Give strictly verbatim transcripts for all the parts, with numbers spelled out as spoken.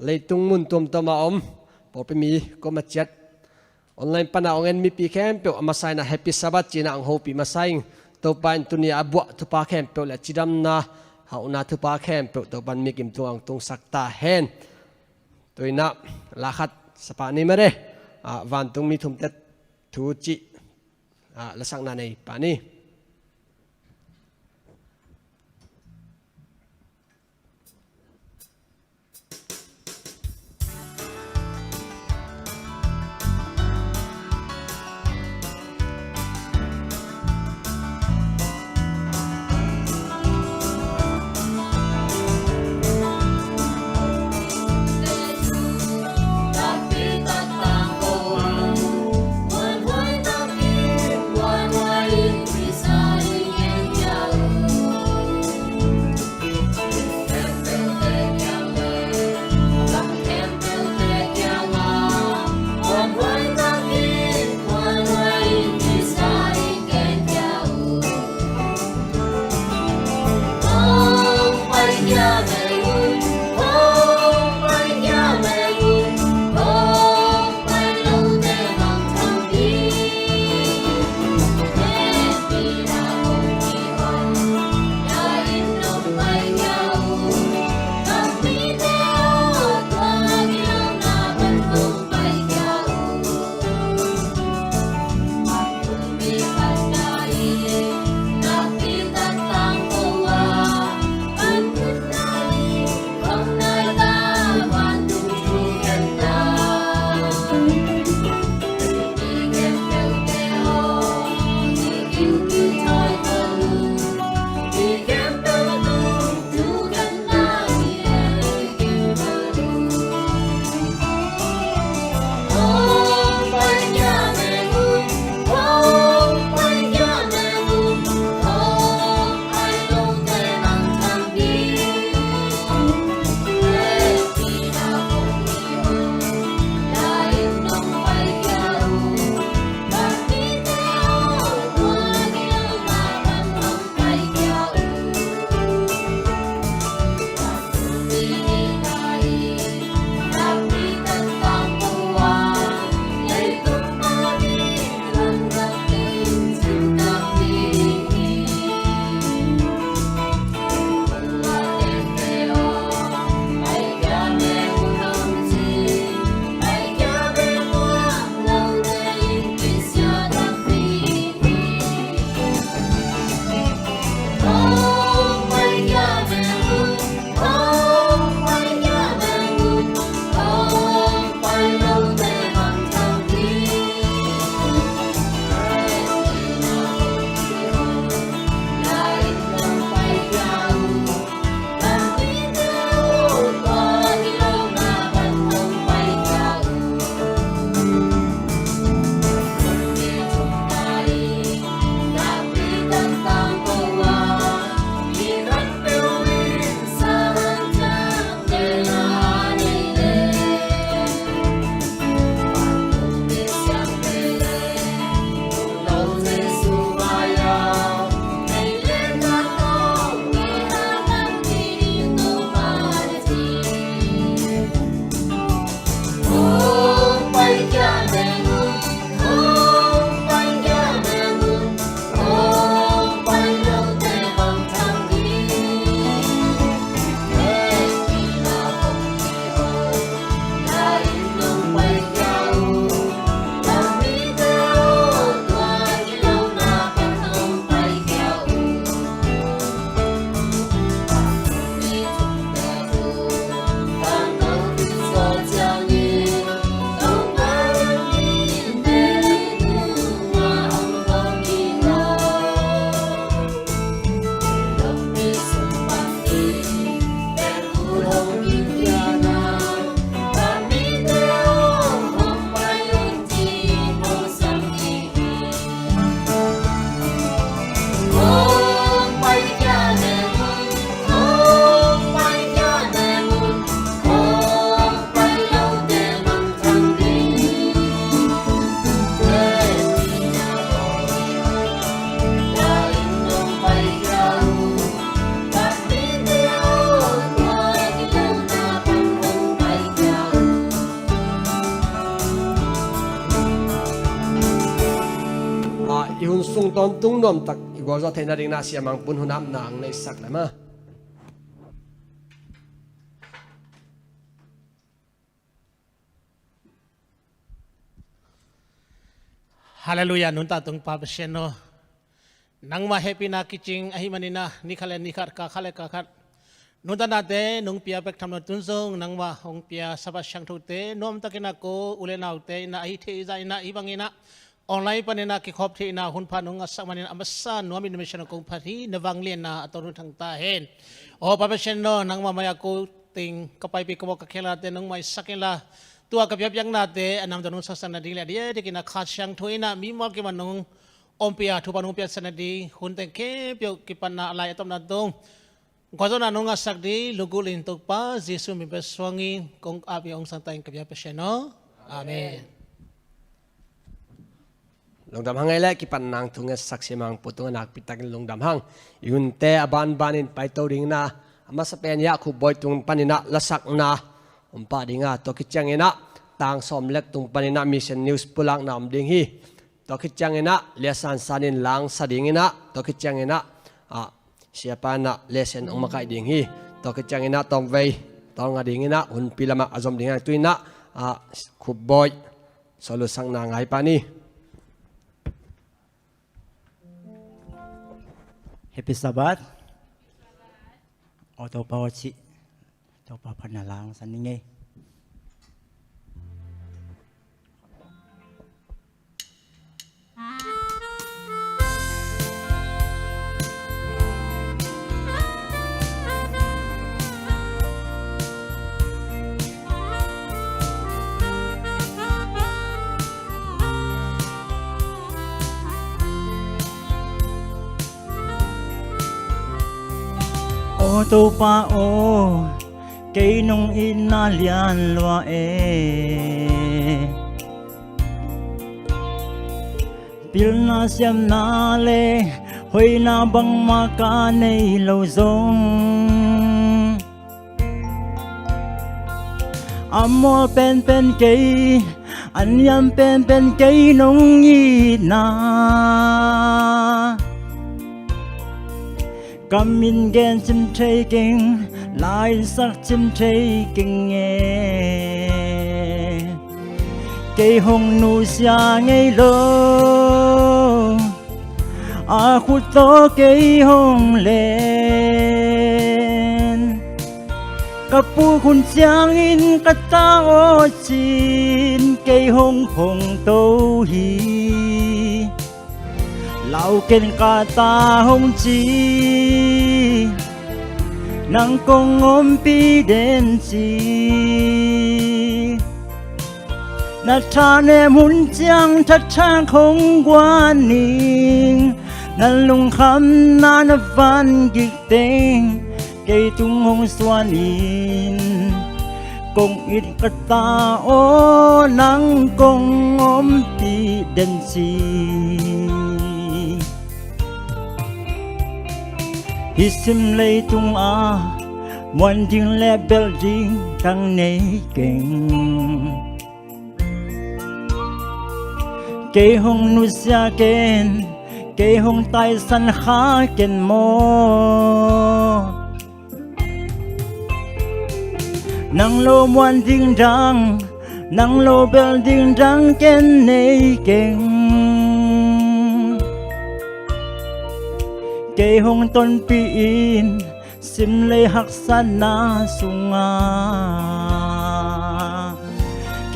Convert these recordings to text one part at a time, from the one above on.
Leitung mun tuamtuam a om pawlpi mi, kuamah ciat online pana hong en mipi khempeuh a masa in ah Happy Sabbath ci-in ah hong hopih masa ing. Topa in tuni a buah thupha khempeuh le cidamna, hauhna thupha khempeuh Topa in mikim tungah hong tungsak ta hen. Tu-in ah la khat sa pah ni maw. Ah, vantung mi thumte thu cih, ah, lasakna nei pah ni. Tawntung nuamtak i gualzawh theihna dingin ah Sia Mang Pun hun ah na hong neihsak leh maw. Halleluiah, nuntak tung Pa Pasian aw. Nangmah hehpihna kicing ahih manin ah, ni khat le ni khat, ka khat le ka khat, nuntaknate nong pia bek tham lo, tun zong nangmah hong pia Sabbath siangthote nuamtakin ah ko u le naute in ah, ahi theih zah in ah, hih bangin ah online panin ah kikhop theihna hun pha nong ngahsak manin, a masa nuam in mission kong phat hi. Na vanglianna a tawntungin thang ta hen. Aw Pa Pasian aw, nangmah mai-ah ko teng ka paipih, ka mawh, ka khelte nong maisak inla, tua ka biakpiaknate a namdang nong saksak nading le a diakdiakin ah Kha Siangtho in ah mimal kim ah nong ompih a, thupha nong piaksak nading, hun teng khempeuh kipatna a lai a tawpna tung gualzawhna nong ngahsak ding lungkul in Topa Jesuh min bek suangin kong ap hi. Hong sang ta ing, ka biak Pasian aw. Amen. Lungdam hang ei leh, kipat nang thu ngetsak Sia Mang Pun tungah nakpi takin lungdam hang. I hunte a banbanin paito dingin ah, a masa pen ah Khup Bawi tung panin ah lasakna hong pia ding a, tua khit ciangin ah Tang Sawm Lek tung panin ah Mission News pulakna om ding hi. Tua khit ciangin ah Lia San San in la hong sa dingin ah, tua khit ciangin ah, ah, Siapa in ah lesson hong makaih ding hi. Tua khit ciangin ah tawmvei tawlnga dingin ah hunpi lamah a zom ding hi. Tu-in ah, ah, Khup Bawi sawlsakna ngai pah ni. Happy Sabbath. Aw Topa aw cih, Topa phatna la hong sa ning ei. Aw Topa aw, kei nong itna lian lua e. Pilna siamna le hoihna bangmah ka nei lo zong, a mual penpen kei, a niam penpen kei nong itna. Ka min gen cim thei keng, la in sak cim thei keng e. Kei hong nusia ngei lo, a khut tawh kei hong len. Ka puk hun ciangin ka ta aw cin, kei hong phongto hi. Lau ken ka ta hong ci, nang kong ompih den ci. Na thanem hun ciang thathak hong guan ing, na lungkhamna na vangik teng kei tung hong suan in. Kong it ka ta aw, nang kong ompih den ci. Hih sim leitung ah muan ding le bel ding dang nei keng. Kei hong nusia ken, kei hong taisan kha ken maw. Nang lo muan ding dang, nang lo bel ding dang ken nei keng. Kei hong tonpih in, sim lei haksatna sungah.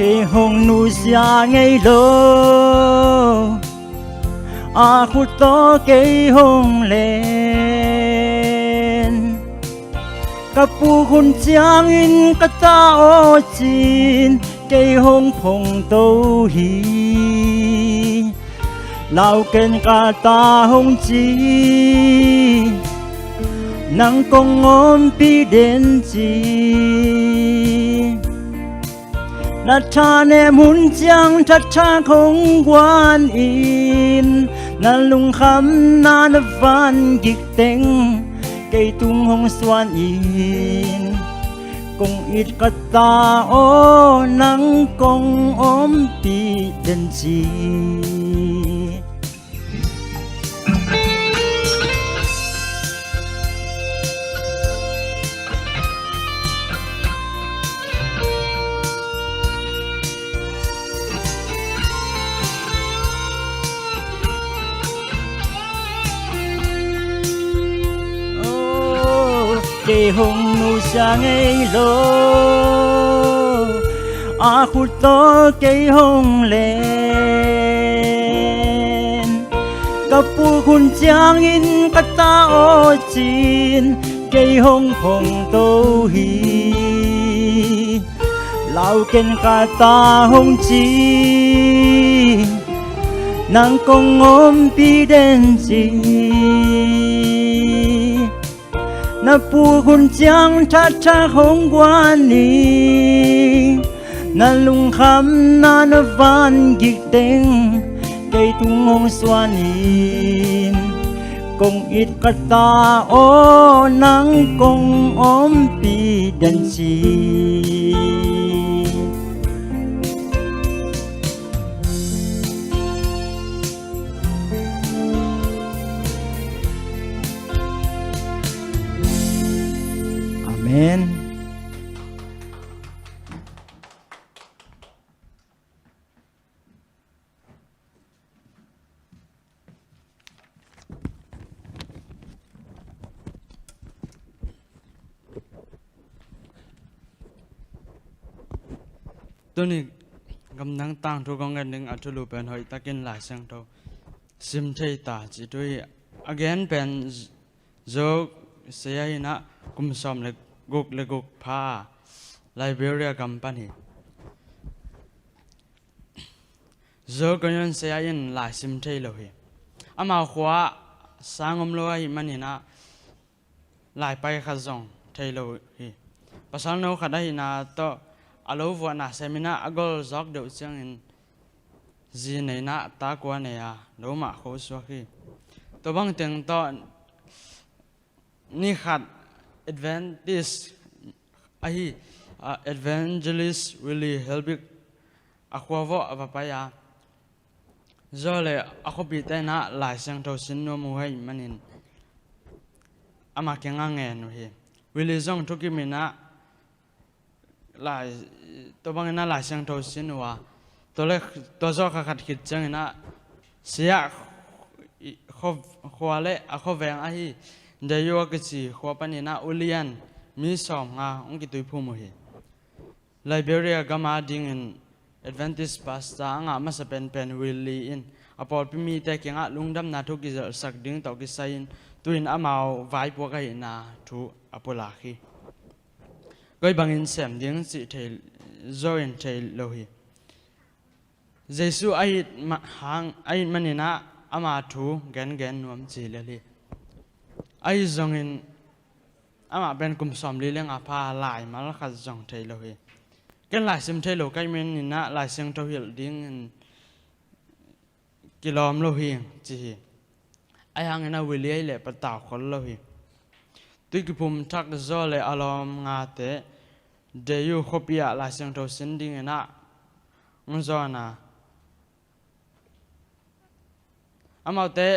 Kei hong nusia ngei lo, a khut tawh kei hong len. Ka puk hun ciangin ka ta aw cin, kei hong phongto hi. Lau ken ka ta hong ci, nang kong ompih den ci. Na thanem hun ciang thathak hong guan in, na lungkhamna na vangik teng kei tung hong suan in. Kong it ka ta aw, nang kong ompih den ci. Kei hong nusia ngei lo, a khut tawh kei hong len. Ka puk hun ciangin ka ta aw cin, kei hong phong to hi. Lau ken ka ta hong ci, nang kong ompih den ci. Na puk hun ciang thakthak hong guan hi. Na lungkhamna na vangik teng kei tung hong suan hi. Kong it ka ta aw, nang kong ompih den ci. Amen. Tuni gamdang tangthu kong gen ding a thulu pen hoihtakin Lai Siangtho sim thei ta cih thu hi. A gen pen Zo saya in ah kum sawm le guk le guk pha a Liberia gam pan hi. Zo Kenyon saya in lai sim thei lo hi. Amau khua sang om lo ahih manin ah lai pai khat zong thei lo hi. Pasal no khat ahihna tawh a lo vuahna sem in ah a gol zawk deuh ciangin zi nei in ah ta kua nei a lo mah kho suak hi. Tua bang teng tawh ni khat Adventist ahi, ah, Evangelist Willie Helbig a khua vawh a va pai a, Zo le a khuapihte in ah Lai Siangtho sin nuam uh ahih manin amah kiangah ngen uh hi. Willie zong thukim in ah lai, tua bangin ah Lai Siangtho sin uh a, tua le, tua zawh kha khat khit ciangin ah sia khua le a khuaveng ahi Deyu a kici khua panin ah ulian mi sawmnga hong kituiphum uh hi. Liberia gam a dingin Adventist pastor a ngah masa penpen Willie in a pawlpi mite kiangah lungdamna thu kizelhsak ding tawh kisai-in tu-in amau vaipuak ahihna thu a pulak hi. Koi bangin sem ding cih thei, Zo in thei lo hi. Jesu a it ma-, hang, a it manin ah ama thu gengen nuam ci lel hi. Ahi zongin amah pen kum sawmli le nga pha a laimal khat zong thei lo hi. Ken laisim thei lo ka hih manin ah Lai Siangtho hilh dingin kilawm lo hi ci hi. Ahi hangin ah Willie ahi leh patau khol lo hi. Tui kiphum thak Zo le a lawm ngate Deyu khuapi ah Lai Siangtho sin dingin ah hong zawn a, amaute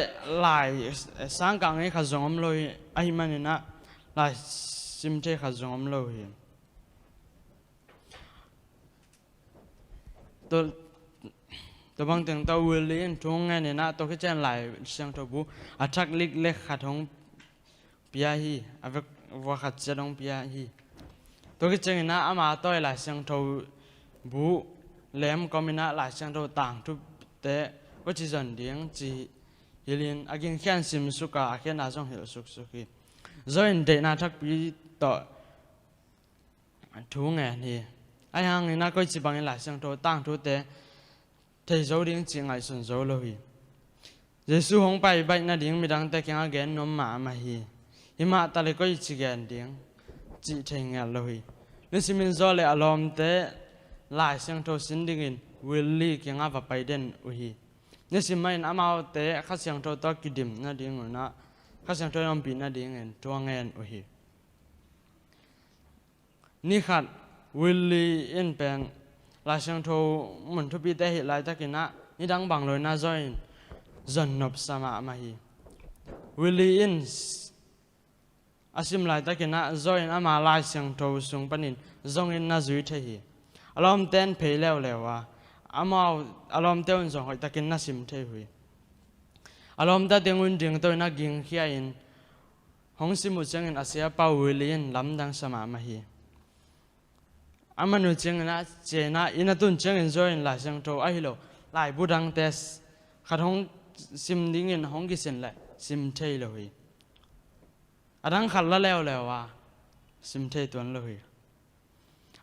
lai sangkah ngei khat zong om lo hi. Ahi manin ah lai sim thei khat zong om lo hi. Tua, tua bang teng tawh Willie in thu ngen in ah tua khit ciang Lai Siangtho bu a thak lik le khat hong pia hi, a vek vua khat ciat hong pia hi. Tua khit ciangin ah ama tawh Lai Siangtho bu lem kawmin ah Lai Siangtho tangthute kua ci zon ding ci hilhin a gingkhian simsuk a, a khiatna zong hilh suksuk hi. Zo in deihna thakpi tawh thu ngen hi. Ahi hangin ah koici bangin Lai Siangtho tangthute thei zo ding cih ngaihsun zo lo hi. Jesu hong pai baih nading midangte kiangah gen nuam mahmah hi. Himah ta le koici gen ding cih thei ngial lo hi. Nisimin Zo le a lawmte Lai Siangtho sin dingin Willie kiangah va pai den uh hi. Nisim mahin amaute Kha Siangtho tawh kidim nadingun ah Kha Siangtho in ompih nadingin thu a ngen uh hi. Ni khat Willie in pen Lai Siangtho mun thupite hilh laitakin ah nidang bang lo-in ah Zo in zon nopsa mahmah hi. Willie in a sim laitakin ah Zo in ama Lai Siangtho sung panin zongin na zui thei hi. A lawmte in phei leuleu a, amau a lawmte un zong hoihtakin na sim thei uh hi. A lawmte a teng un dingto in a gingkhia in hong sim uh ciangin a sia Pa U Willy in lamdang sa mahmah hi. A man uh ciangin ah, ciah in ah, inn a tun ciangin zaw in Lai Siangtho ahi lo laibu dangte khat hong sim dingin hong kisin leh sim thei lo hi. A dang khat la leuleu a, sim thei tuan lo hi.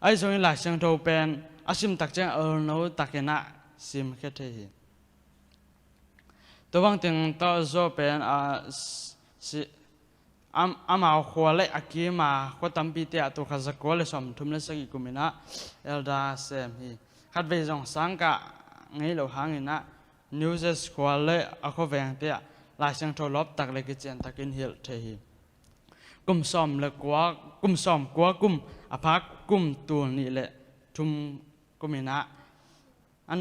Ahi zongin Lai Siangtho pen a sim tak ciang a olno takin ah sim khia thei hi. Tua bang teng tawh zaw pen a si, am, amau khua le a kima khua tampite ah tul khat za kua le sawmthum le sagih kum in ah elder sem hi. Khatvei zong sangkah ngei lo hangin ah New Jersey khua le a khuavengte ah Lai Siangtho lawp tak le kician takin hilh thei hi. Kum sawm le kua, kum sawm kua kum a phak kum tul nih le thum kum in ah an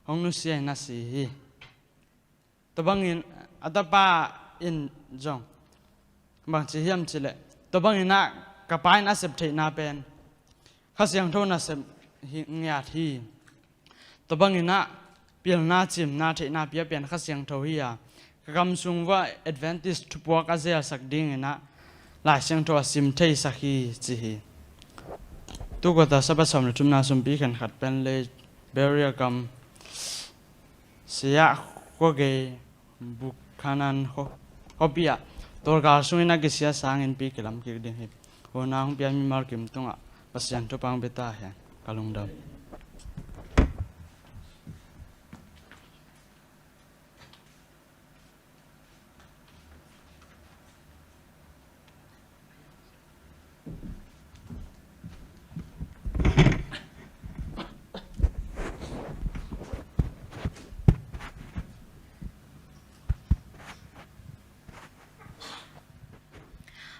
hong nusia in a si hi. Tua bangin a tapa in zong bang ci hiam cih leh, tua bangin ah ka pa in a sep theihna pen Kha Siangtho nasep hi, ngiat hi. Tua bangin ah pilna, cimna, theihna pia pen Kha Siangtho hi a, ka gam sung vuah Adventist thupuak a zelsak dingin ah Lai Siangtho a sim theisak hi ci hi. Tu quarter Sabbath sawm le thumna sumpi khenkhat pen Liberia gam Siah khua gei Buchanan khuapi ah tawlgal sungin a kisia sangin pi kilam kik ding hi. Hona hong pia mimal kim tungah Pasian thupha hong pia ta hen. Ka lungdam.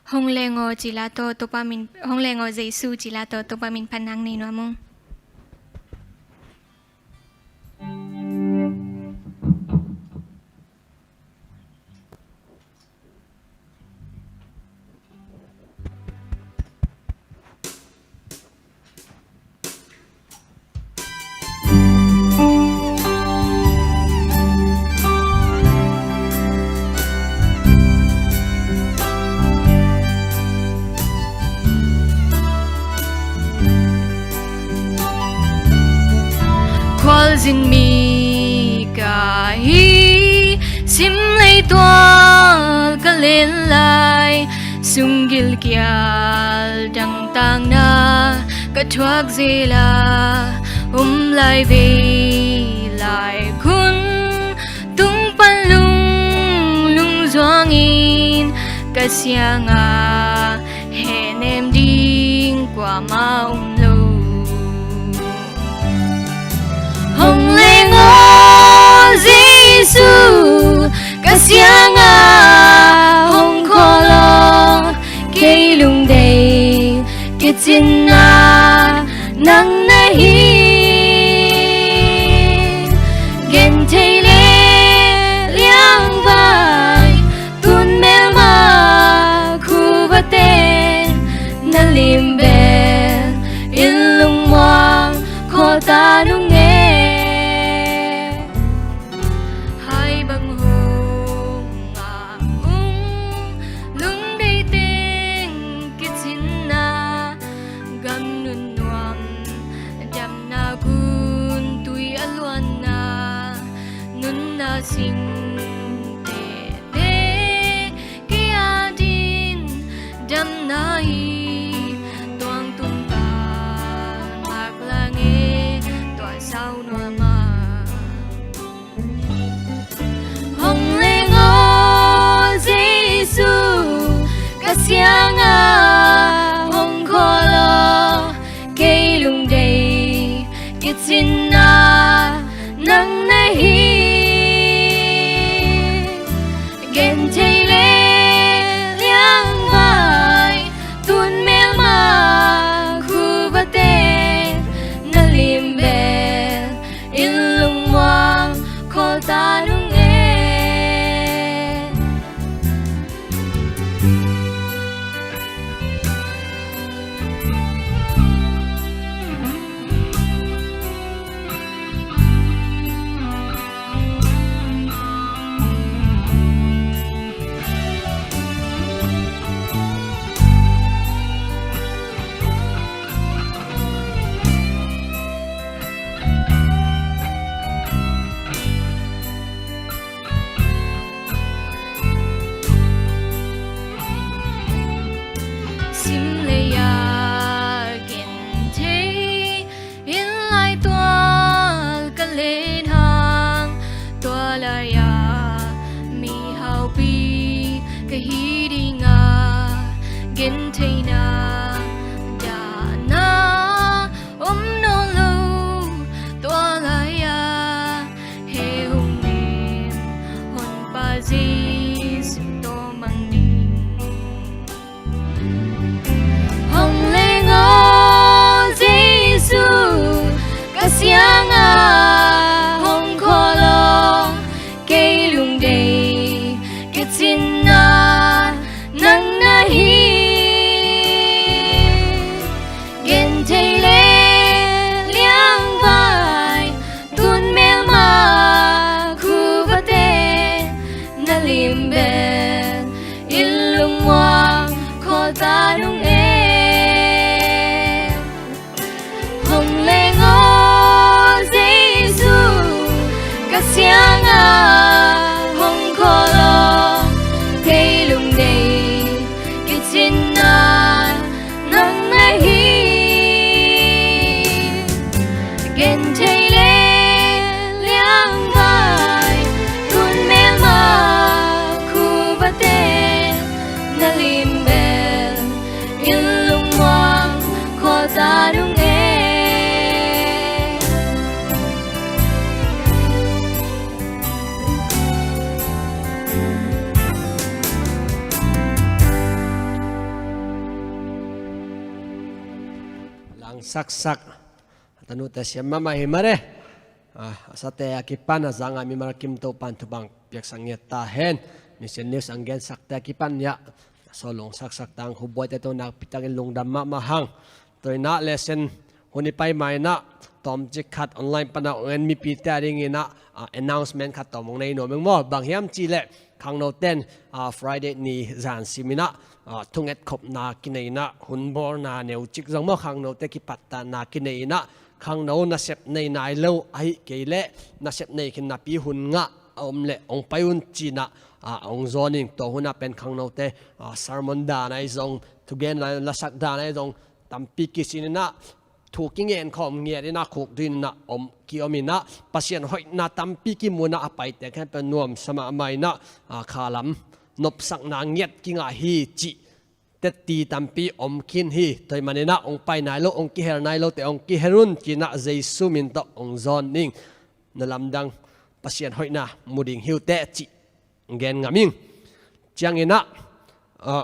Hong leng aw ci la tawh Topa min, hong leng aw Jesu ci la tawh Topa min phat nang nei nuam ung. Khualzin mi ka hi, sim leitual ka len lai, sung gilkial dangtakna ka thuak zel a, um lai vei lai khun tung pan lunglung zuangin ka siangah hehnem ding kuamah om lo. Hong leng aw Jesu, ka siangah hong khawl aw, kei lungdei kicinna nang na hi. Genthei le liangvai tun melma khuvate na lim bel in lungmuang khawl ta nung e. Hai bang hong a ung lungdei teng kicinna, gam nunnuam damna, gun tui a luanna, nunna sing tete kei adingin damna hi. Tuang tung ka ngak lang e, tua sau nuam a. Hong leng aw Jesu, ka siangah hong khawl aw, kei lungdei kicinna nang na hi. Genthei le liangvai tun melma khuvate na lim bel in lungmuang khawl ta nung e. siangah hong khawl aw, kei lungdei kicinna nang na hi. Genthei le liangvai, tun melma khuvate, na limbel in lungmuang khawl ta nung e. Hong leng aw Jesu, ka siangah hong khawl aw, kei lungdei kicinna nang na hi. Genthei le liangvai, tun melma khuvate, na limbel in lungmuang khawl ta nung e. Langsaksak a tanute siam mahmah hi mare. A sate a kipan a zanga mimal kim Topan thupha piaksak ngiat ta hen. Mission News ang gensakte a kipan hiah a sawlung saksak tang hubuaite tawh nakpi takin lungdam mahmah hang. Tua inah lesson hun i pai ma inah tawmcik khat online pana ong en mipite a dinginah a announcement khat tawm ong nei nuam ing maw? Bang hiam cihleh khangnoten a Friday ni zan siminah a thunget khopna kinei inah hun bawlna neucik zong maw, khangnote kipattatna kinei inah khangno nasep nei nai lo ahi kei leh nasep nei khin napi hun ngah a om leh ong pai un cinah a ong zawning. Tua hunah pen khangnote a sermon dan ahi zong, thugen lasak dan ahi zong tampi kisin inah thu kingen khawm ngiat inah khukdin inah om kiom inah Pasian hoihna tampi kimu inah a paite khempeuh nuamsa mahmah inah a khalam nopsakna ngiat kingah hi cih tetti tampi om khin hi. Tua ahih maninah ong pai nai lo, ong kihel nai lote ong kihel un cinah Jesu min tawh ong zawn ning. Na lamdang Pasian hoihna mu ding hi uh teh cih ong gen ngam ing. Cianginah a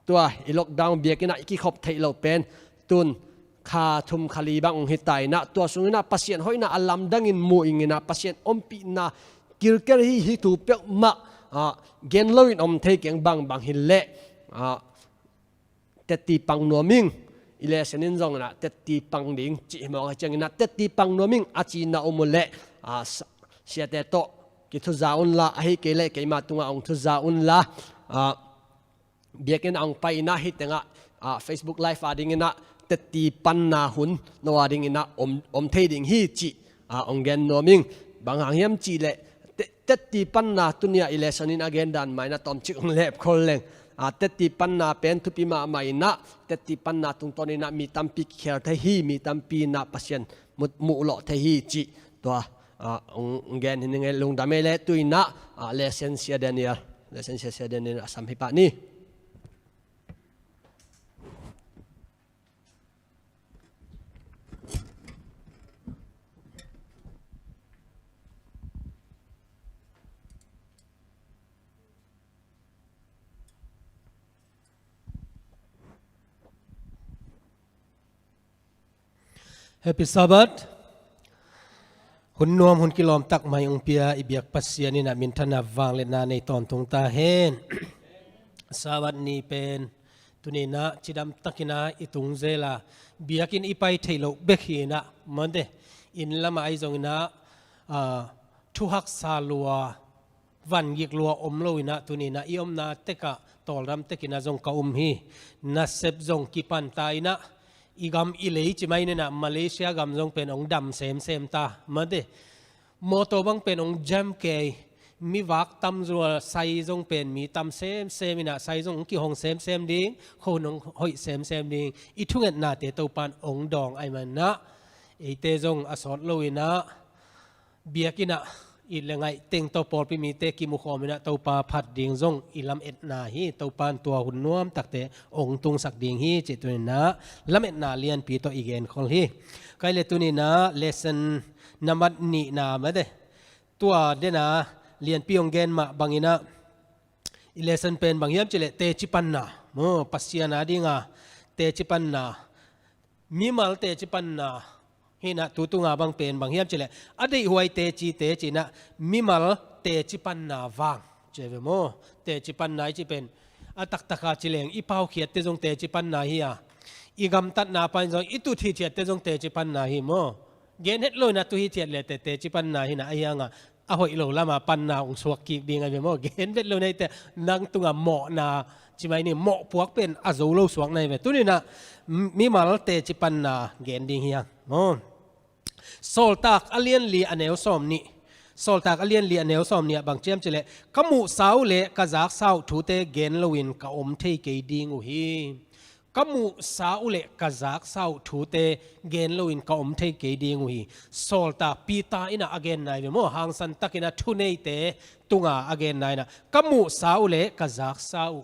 tua i lockdown biakinnah i kikhop theih loh pen tun kha thum kha li bang ong hita inah tua sunginah Pasian hoihna a lamdangin mu inginah Pasian ompihna kilkel hi. Hih thu peuhmah a gen loin om thei keng, bangbang hileh a tetti pang nuam ing. I lesson in zong inah tetti pang ding cih hi mawk a, cianginah tetti pang nuam ing a cina um uh leh a siate tawh kithuza unla, ahi kei leh keima tungah ong thuza unla. A biakinn a ong pai inah hih tengah a Facebook Live a dinginah tetti panna hun no a dinginah om, om thei ding hi cih a ong gen nuam ing. Bang hang hiam cihleh te, tetti panna tunia i lesson in a gen dan mah inah tawmcik ong lepkhol leng a tetti panna pen thupi mahmah inah tetti panna tungtawn inah mi tampi kikhel thei hi, mi tampi inah Pasian mu, muhlawh thei hi cih tua a ong gen hi ning e. Lungdam e. Le tu inah a lesson sia Daniel, lesson sia sia Daniel a sam hi pah ni. Happy Sabbath. Hun nuam hun kilawm tak mai ong pia i biak Pasian inah minthanna vangliatna nei tawntung ta hen. Sabbath ni pen tuninah cidam takinah i tung zela biakinn i pai theih loh bek hi inah mawte inn lamah ahi zonginah a thuhaksa lua vangik lua om lo inah tuninah i omna tekah tawldam tekinah zong ka um hi. Nasep zong kipan ta inah i gam i lei ci mai ninah Malaysia gam zong pen ong dam semsem ta mawte. Mawtaw bang pen ong jam kei, mi vak tam zual, sai zong pen mi tam semsem inah sai zong ong kihong semsem ding, khuahun ong hoih semsem ding. I thungetnate Topan ong dawng ahih maninah eite zong a sawt lo inah biakinnah it le ngaih teng tawh pawlpi mite kimukhawm inah Topa phat ding zong i lametna hi. Topan tua hun nuam takte ong tungsak ding hi cih tuninah lametna lianpi tawh i genkhol hi. Kai le tuninah lesson nambat nihna mate tua dena lianpi ong gen mah banginah i lesson pen bang hiam cihleh teci panna maw, Pasian a dinga teci panna, mimal teci panna Hinah tu tunga bang pen bang hiam cileh, a deihhuai tecite cinah mimal teci panna vang ci ve maw? Teci panna i ci pen a taktaka cileng i paukhiatte zong teci panna hi a, i gamtatna pan zong i tut hithiatte zong teci panna hi maw? Gen het lo inah tu hithiat lete teci panna hinah a hianga a hoih lo lama panna ong suak kik ding a ve maw? Gen vet lo naite nang tunga mawhna cimai ni mawh puak pen a zo lo suak nai ve. Tuninah mimal teci panna gen ding hiang maw? Sawltak a lianli a neu sawm nih. Sawltak a lianli a neu sawm nih ah bang ciam cileh, ka muhsa uh le ka zaksa uh thute gen loin ka om thei kei ding uh hi. Ka muhsa uh le ka zaksa uh thute gen loin ka om thei kei ding uh hi. Sawltak Peter inah a gen nai ve maw? Hangsan takinah thuneite tunga a gen nai inah ka muhsa uh le ka zaksa uh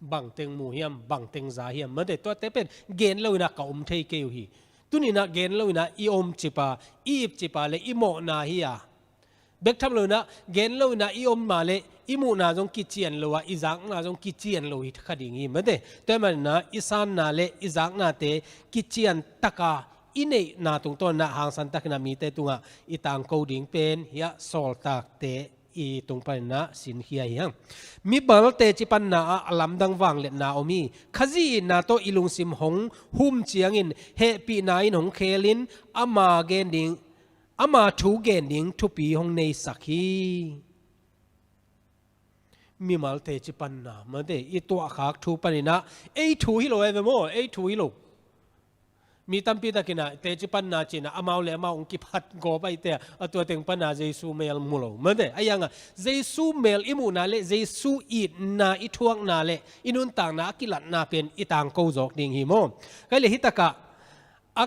bangteng mu hiam, bangteng za hiam, mate tuate pen gen lo inah ka om thei kei uh hi. Tuninah gen lo inah i om cipa, i ip cipa le i mawhna hi a, bek tham lo inah gen lo inah i om ma le i muhna zong kician lo a, i zakna zong kician lo hi kha ding hi, mate. Tua hi maninah i sanna le i zaknate kician taka i neihna tungtawn inah hangsan takinah mite tungah i tangko ding pen hiah sawltakte i tung paninah sinkhia hi hang. Mimal teci panna ah a lamdang vangliatna om hi. Khazih itna tawh i lungsim hong hum ciangin hehpihna in hong khelin ama gen ding, ama thu gen ding thupi hong neisak hi. Mimal teci panna, mate, i tuahkhak thu paninah ei thu hi lo e ve maw? Ei thu hi lo. Mi tampi takinah teci panna cinah amau le amau ong kiphat gawp aite a tua teng panna Jesu mel mu lo, mate. A hianga Jesu mel i muhna le Jesu itna i thuakna le i nuntakna a kilatna pen i tangko zawk ding hi maw? Kai le hitakah a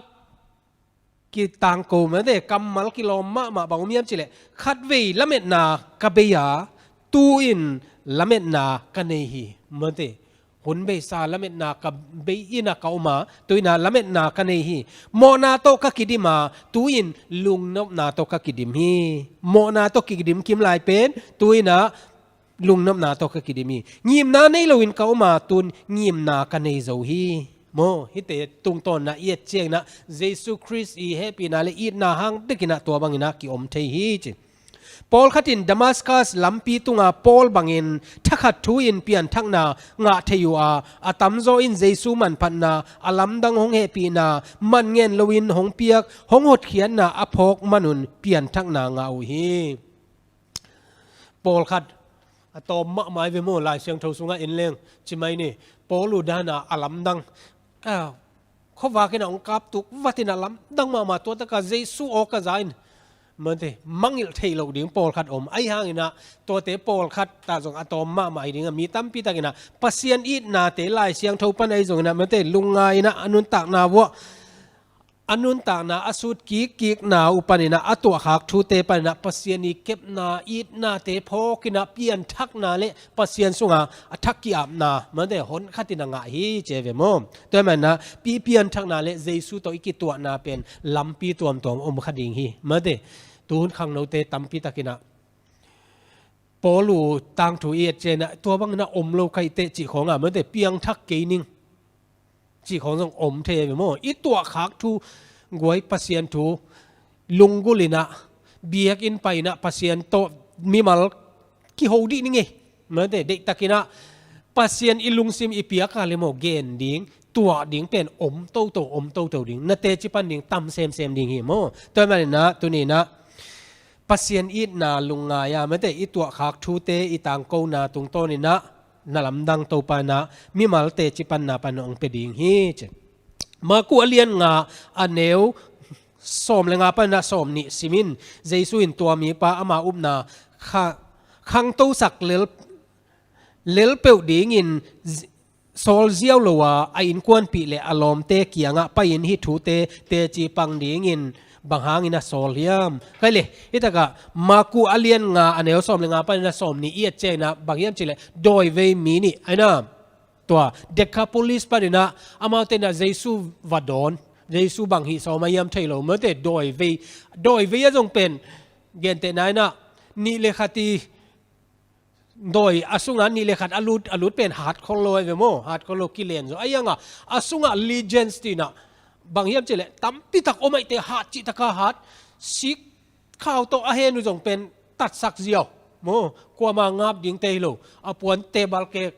kitangko, mate, kammal kilawm mahmah bang om hiam cileh, khatvei lametna ka bei a, tu-in lametna ka nei hi, mate. Hun beisa lametna ka bei inah ka om a, tu-inah lametna ka nei hi. Mawhna tawh ka kidim a, tu-in lungnopna tawh ka kidim hi. Mawhna tawh kidim kim lai pen tu-inah lungnopna tawh ka kidim hi. Ngimna nei loin ka om a, tun ngimna ka nei zo hi. Maw, hihte tungtawnna i et cianginah Jesu Khrist i hehpihna le itna hang tekinah tua banginah ki-om thei hi ci. Pawlkhat in Damascus lampi tunga Paul bangin thakhat thu-in pianthakna ngah thei uh a, a tamzaw in Jesu manphatna, a lamdang hong hehpihna, man ngen loin hong piak, hong hotkhiatna a phawk manun pianthakna ngah uh hi. Pawlkhat a tawm mahmah i ve maw, Lai Siangtho sungah en leng cimai ni, Paul uh dana a lamdang, a, khuavak inah hong kaptuk vatinah lamdang mahmah, tuataka Jesu awk a za in, mate, mangilh theih loh ding pawlkhat om. Ahi hanginah tuate pawlkhat tah zong a tawm mahmah hi dingah mi tampi takinah Pasian itnate Lai Siangtho pan ahi zonginah, mate, lungngai inah a nuntakna vuah a nuntakna a sut kikkikna uh paninah a tuahkhak thute paninah Pasian i kepna itnate phawkinah pianthakna le Pasian sunga a thak ki-apna, mate, honkhatin a ngah hi ci ve maw? Tua hi maninah pi pianthakna le Jesu tawh i kituahna pen lampi tuamtuam om kha ding hi, mate. Tuhun khangnote tampi takinah Paul uh tangthu i et cianginah tua banginah om lo kaiteh cih khawngah, mate, piangthak kei ning cih khawng zong om thei a ve maw? I tuahkhak thu guai, Pasian thu lunggulh inah biakinn pai inah Pasian tawh mimal kiho dih ning e, mate, deihtakinah Pasian i lungsim i piak a le maw gen ding, tuah ding pen om toto, om toto ding, na teci pan ding tam semsem ding hi maw? Tua hi maninah tuninah Pasian itna lungngai a, mate, i tuahkhak thute i tangkona tungtawninah na lamdang Topa inah mimal teci panna pan hong pia ding hi ci. Maku a lian nga a neu sawm le nga paninah sawm nih simin, Jesu in tua mipa ama upna kha-, khangtosak lel, lel peuh dingin sawl ziau lo a, a innkuanpih le a lawmte kiangah pai-in hih thute teci pang dingin bang hangin a sawl hiam? Kai le, hitakah Maku a lian nga a neu sawm le nga panin a sawm nih i et ciangin ah bang hiam cihleh dawivei mi nih ahi na. Tua Decapolis panin ah amaute in ah Jesu va dawn. Jesu bang hih sawm a hiam thei lo, mate, dawivei, dawivei a zong pen gentehna in ah nih le khat i dawi a sungah nih le khat a lut, a lut pen hat khol lo ahi ve maw? Hat khol lo, kilen zaw. Ahi hangah a sungah legends tina Bang hiam cih leh tampi tak om ahih teh hat cih taka hat, sik khau tawh a hen uh zong pen tatsak ziau. Maw, kuamah ngap dingte hi lo, a puante balkek,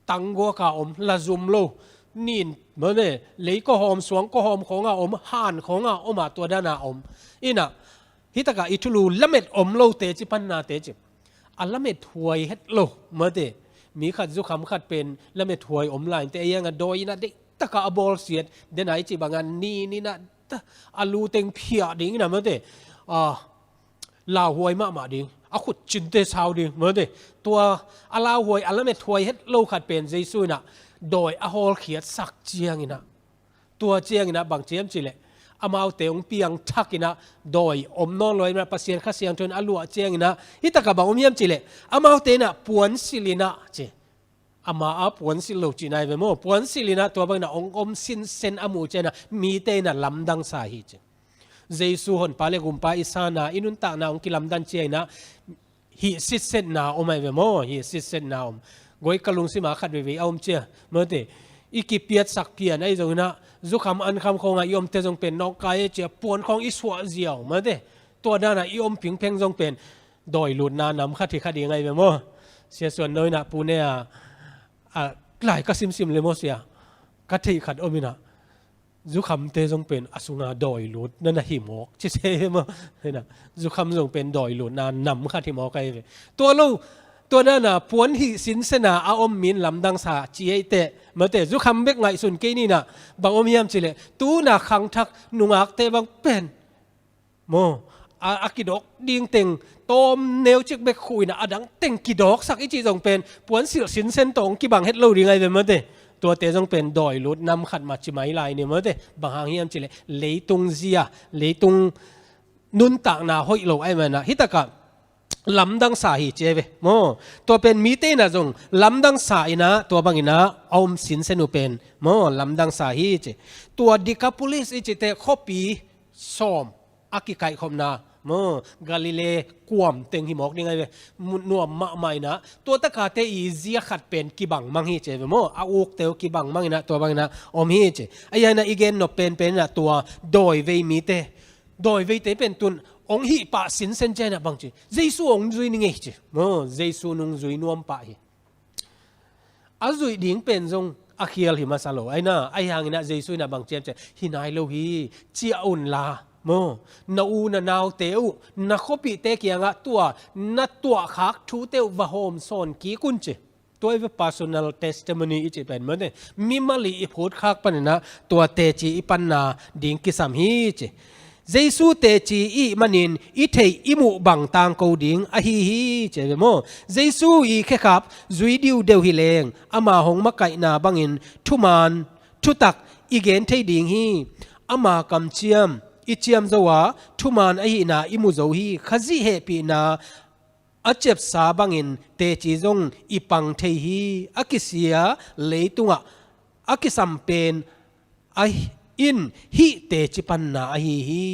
tangguaka om, lazum lo, nin, maw te, lei kawhawm, suang kawhawm khawnga om, han khawnga om a, tua dana om. Inah, hi takah i thulu lamet om lote ci, panna teci. A lamet huai het lo, maw te. Mi khat, zukham khat pen lamet huai om lai inteh, a hiangah dawi inah deih takah a bawlsiat, dena i cih bangah nin inah ta, a lu teng phiah ding inah, maw te. Ah, lauhuai mahmah ding, a khut cinte sau ding, maw te. Tua a lauhuai, a lamet huai het lo khat pen Jesu inah dawi a hawlkhiatsak ciang inah, tua ciang inah bang ci hiam cih leh, amaute hong piangthak inah dawi om nawn lo inah, Pasian Kha Siangtho in a luah ciang inah, hi takah bang om hiam cih leh, amaute inah puansilh inah ci. Ama a puansilh lo cihna hi ve maw. Puansilh inah tua bang inah hong om sinsen a muh ciang inah mite inah lamdangsa hi ci. Jesu Honpa le Gumpa i sanna, i nuntakna hong kilamdan ciang inah hih sitsetna om ahi ve maw. Hih sitsetna om. Gawika lungsim a khat veivei a om cia, maw te. I kipiatsak pian ahi zong inah, zukham ankham khawngah i omte zong pen nawngkai e cia, puan khawng i suah ziau, maw te. Tua dana i om phingpheng zong pen dawi lutna nam khat hi kha ding ahi ve maw. Sia Suan No inah Pune a, a, lai ka simsim le maw sia, ka theih khat om inah, zukhamte zong pen a sunga dawi lut na na hi mawk ci se maw. Inah, zukham zong pen dawi lutna nam khat hi mawk ahi ve. Tua lo, tua dana puan hih sinsena a om min lamdangsa ci ahih teh, maw te, zukham bek ngaihsun kei ni inah, bang om hiam cih leh, tuna khangthak nungakte bang pen, maw, a, a kidawk ding teng tawm neucik bek khuh inah, a dang teng kidawksak i cih zong pen puansilh sinsen tawh hong kibang het lo ding ahi ve, maw te. Tuate zong pen dawi lut nam khat mah ci mai lai ni, maw te. Bang hang hiam cih leh, leitung zia, leitung nuntakna hoih lo ahih man inah, hi takah lamdangsa hi ci ahi ve maw. Tua pen mite inah zong lamdangsa inah, tua bang inah a om sinsen uh pen maw, lamdangsa hi ci. Tua Decapolis i cihte, khuapi sawm a kikaihkhopna, maw, Galilee kuam teng hi mawk ding ahi ve. Mu-, nuam mahmah inah, tua takate i zia khat pen kibang mang hi ci ahi ve maw. A ukte uh kibang mang inah, tua bang inah om hi ci. A hiangah i gen nop penpen inah tua dawi vei mite, dawi veite pen tun hong hih pah sinsen ciang inah bang ci, Jesu hong zui ni ngei ci. Maw, Jesu nungzui nuam pah hi. A zuih ding pen zong a khial hi masa lo. Ahi inah, ahi hang inah Jesu inah bang ci hiam cih leh, hi nai lo hi, ciah unla, maw, na u na naute uh, na khuapihte kiangah tua na tuahkhak thute uh va hawmsawn kik un ci. Tua hi ve personal testimony i cih pen, maw te. Mimal i phutkhak pan inah tua teci i panna ding kisam hi ci. Jesu teci i hih manin i theih i muh bang tangko ding ahi hi ci ahi ve maw. Jesu i khekhap zui diudeu hi leng, ama hong makaihna bangin thuman thutak i gen thei ding hi. Ama kamciam i ciam zo a, thuman ahihna i mu zo hi. Khazih hehpihna a ciapsa bangin teci zong i pang thei hi. A kisia leitungah a kisam pen a hi-, in hih teci panna ahi hi.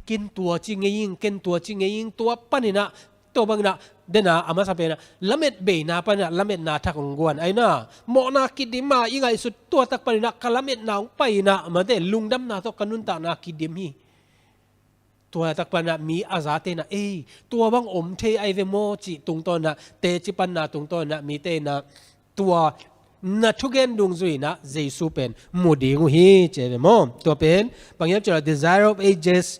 Ken tua ci ngei ing, ken tua ci ngei ing, tua pan inah, tua bang inah, dena a masa pen inah lamet beina pan inah lametna thak hong guan. Ahi inah, mawhna kidim a i ngaihsut, tua tak pan inah ka lametna hong pai inah, maw te, lungdamna tawh ka nuntakna kidim hi. Tua tak pan inah mi a zate inah, ei, tua bang om thei ahi ve maw cih tungtawn inah, teci panna tungtawn inah mite inah tua na thugen dungzui inah Jesu pen mu ding uh hi ci ahi ve maw. Tua pen bang hiam cih leh Desire of Ages,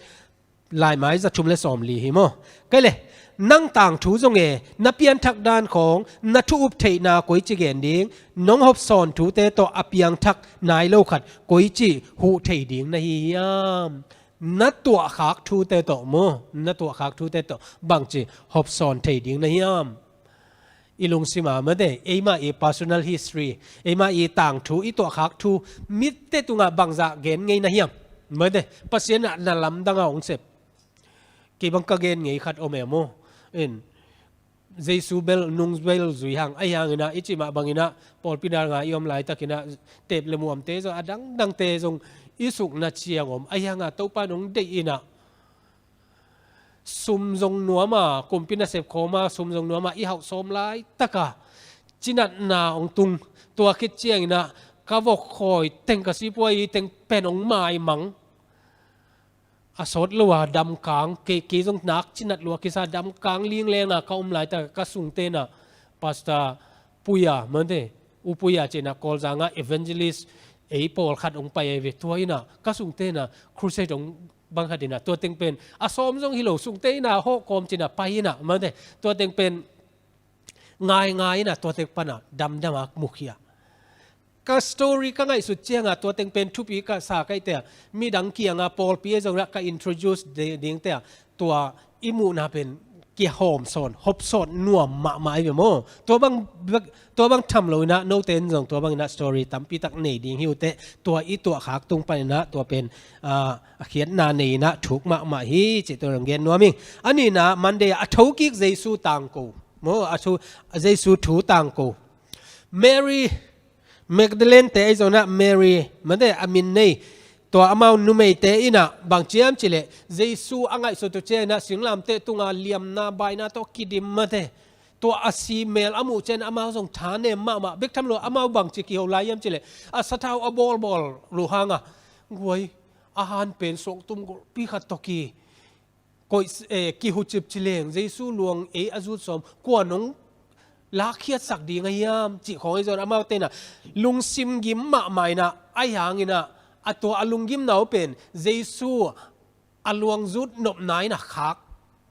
laimai za thum le sawmli hi maw. Kei le, nang tangthu zong e, na pianthak dan khawng, na thu up theihna koici gen ding, nong hopsawn thute tawh a piangthak nai lo khat koici huh thei ding na hi hiam? Na tuahkhak thute tawh maw, na tuahkhak thute tawh bangci hopsawn thei ding na hiam? I lungsim ah, maw te, eima i personal history, eima i tangthu, i tuahkhak thu, mite tungah bangzah gen ngei na hiam? Maw te, Pasian ah na lamdang a hong sep. Kei bang ka gen ngei khat om e maw. In, Jesu bel, nung bel zui hang, ahi hang inah, i cih mah bang inah, pawlpi dal nga i om laitak inah, tep le muamte zong, a dangdangte zong, i sukna ciang om, ahi hang a Topa nong deih inah, sum zong nuam a, kumpi nasep khawm a, sum zong nuam a, i hauh sawm laitak a, cinatna hong tung, tua khit ciang inah, ka vok khawi teng, ka sipuai teng pen hong maimang. A sawt lo a damkang, kei, kei zong nak cinat lua kisa damkang ling lenga ka om laitak ka sungte inah Pastor Puya, mante, U Puya ci-inah Kawlzanga evangelist ei pawlkhat hong pai ahi ve. Tua inah ka sungte inah crusade hong bang khat inah, tua teng pen a sawm zong hi lo, sungte inah hawh kawm ci-inah pai inah, mante, tua teng pen ngaingai inah tua teng panah damdam a mukhia. Ka story ka ngaihsut cianga tua teng pen thupi ka sa kaihte a, midang kianga pawlpi ei zong ka introduce dingte a, tua i muhna pen kihawm sawn, hop sawn nuam mahmah ahi ve maw. Tua bang, tua bang tham lo inah note in zong tua bang inah story tampi tak nei ding hi uh teh, tua i tuahkhak tung pan inah tua pen, ah, a khiatna nei inah thuk mahmah hi cih tua zong gen nuam ing. A nihna, Monday a thokik Jesu tangko maw, a thu, Jesu thu tangko. Mary Magdalene te ei zong inah Mary, mante, a min nei, tua amau numeite inah bang ci hiam cih leh Jesu a ngaihsut uh ciang inah singlamteh tunga liamna baina tawh kidim, mante, tua a si mel a muh ciang amau zong thanem mahmah. Bek tham lo, amau bangci kiho lai hiam cih leh a sathau a bawlbawl uh hanga, guai, a han pen suangtum golhpi khat tawh ki koih, eh, kihucip ci leng, Jesu luang ei a zut sawm kua nong lakkhiatsak ding a hiam cih khawng ei zong inah amaute inah lungsim gim mahmah inah, ahi hang inah a tua a lunggimna uh pen Jesu a luang zut nopna inah khak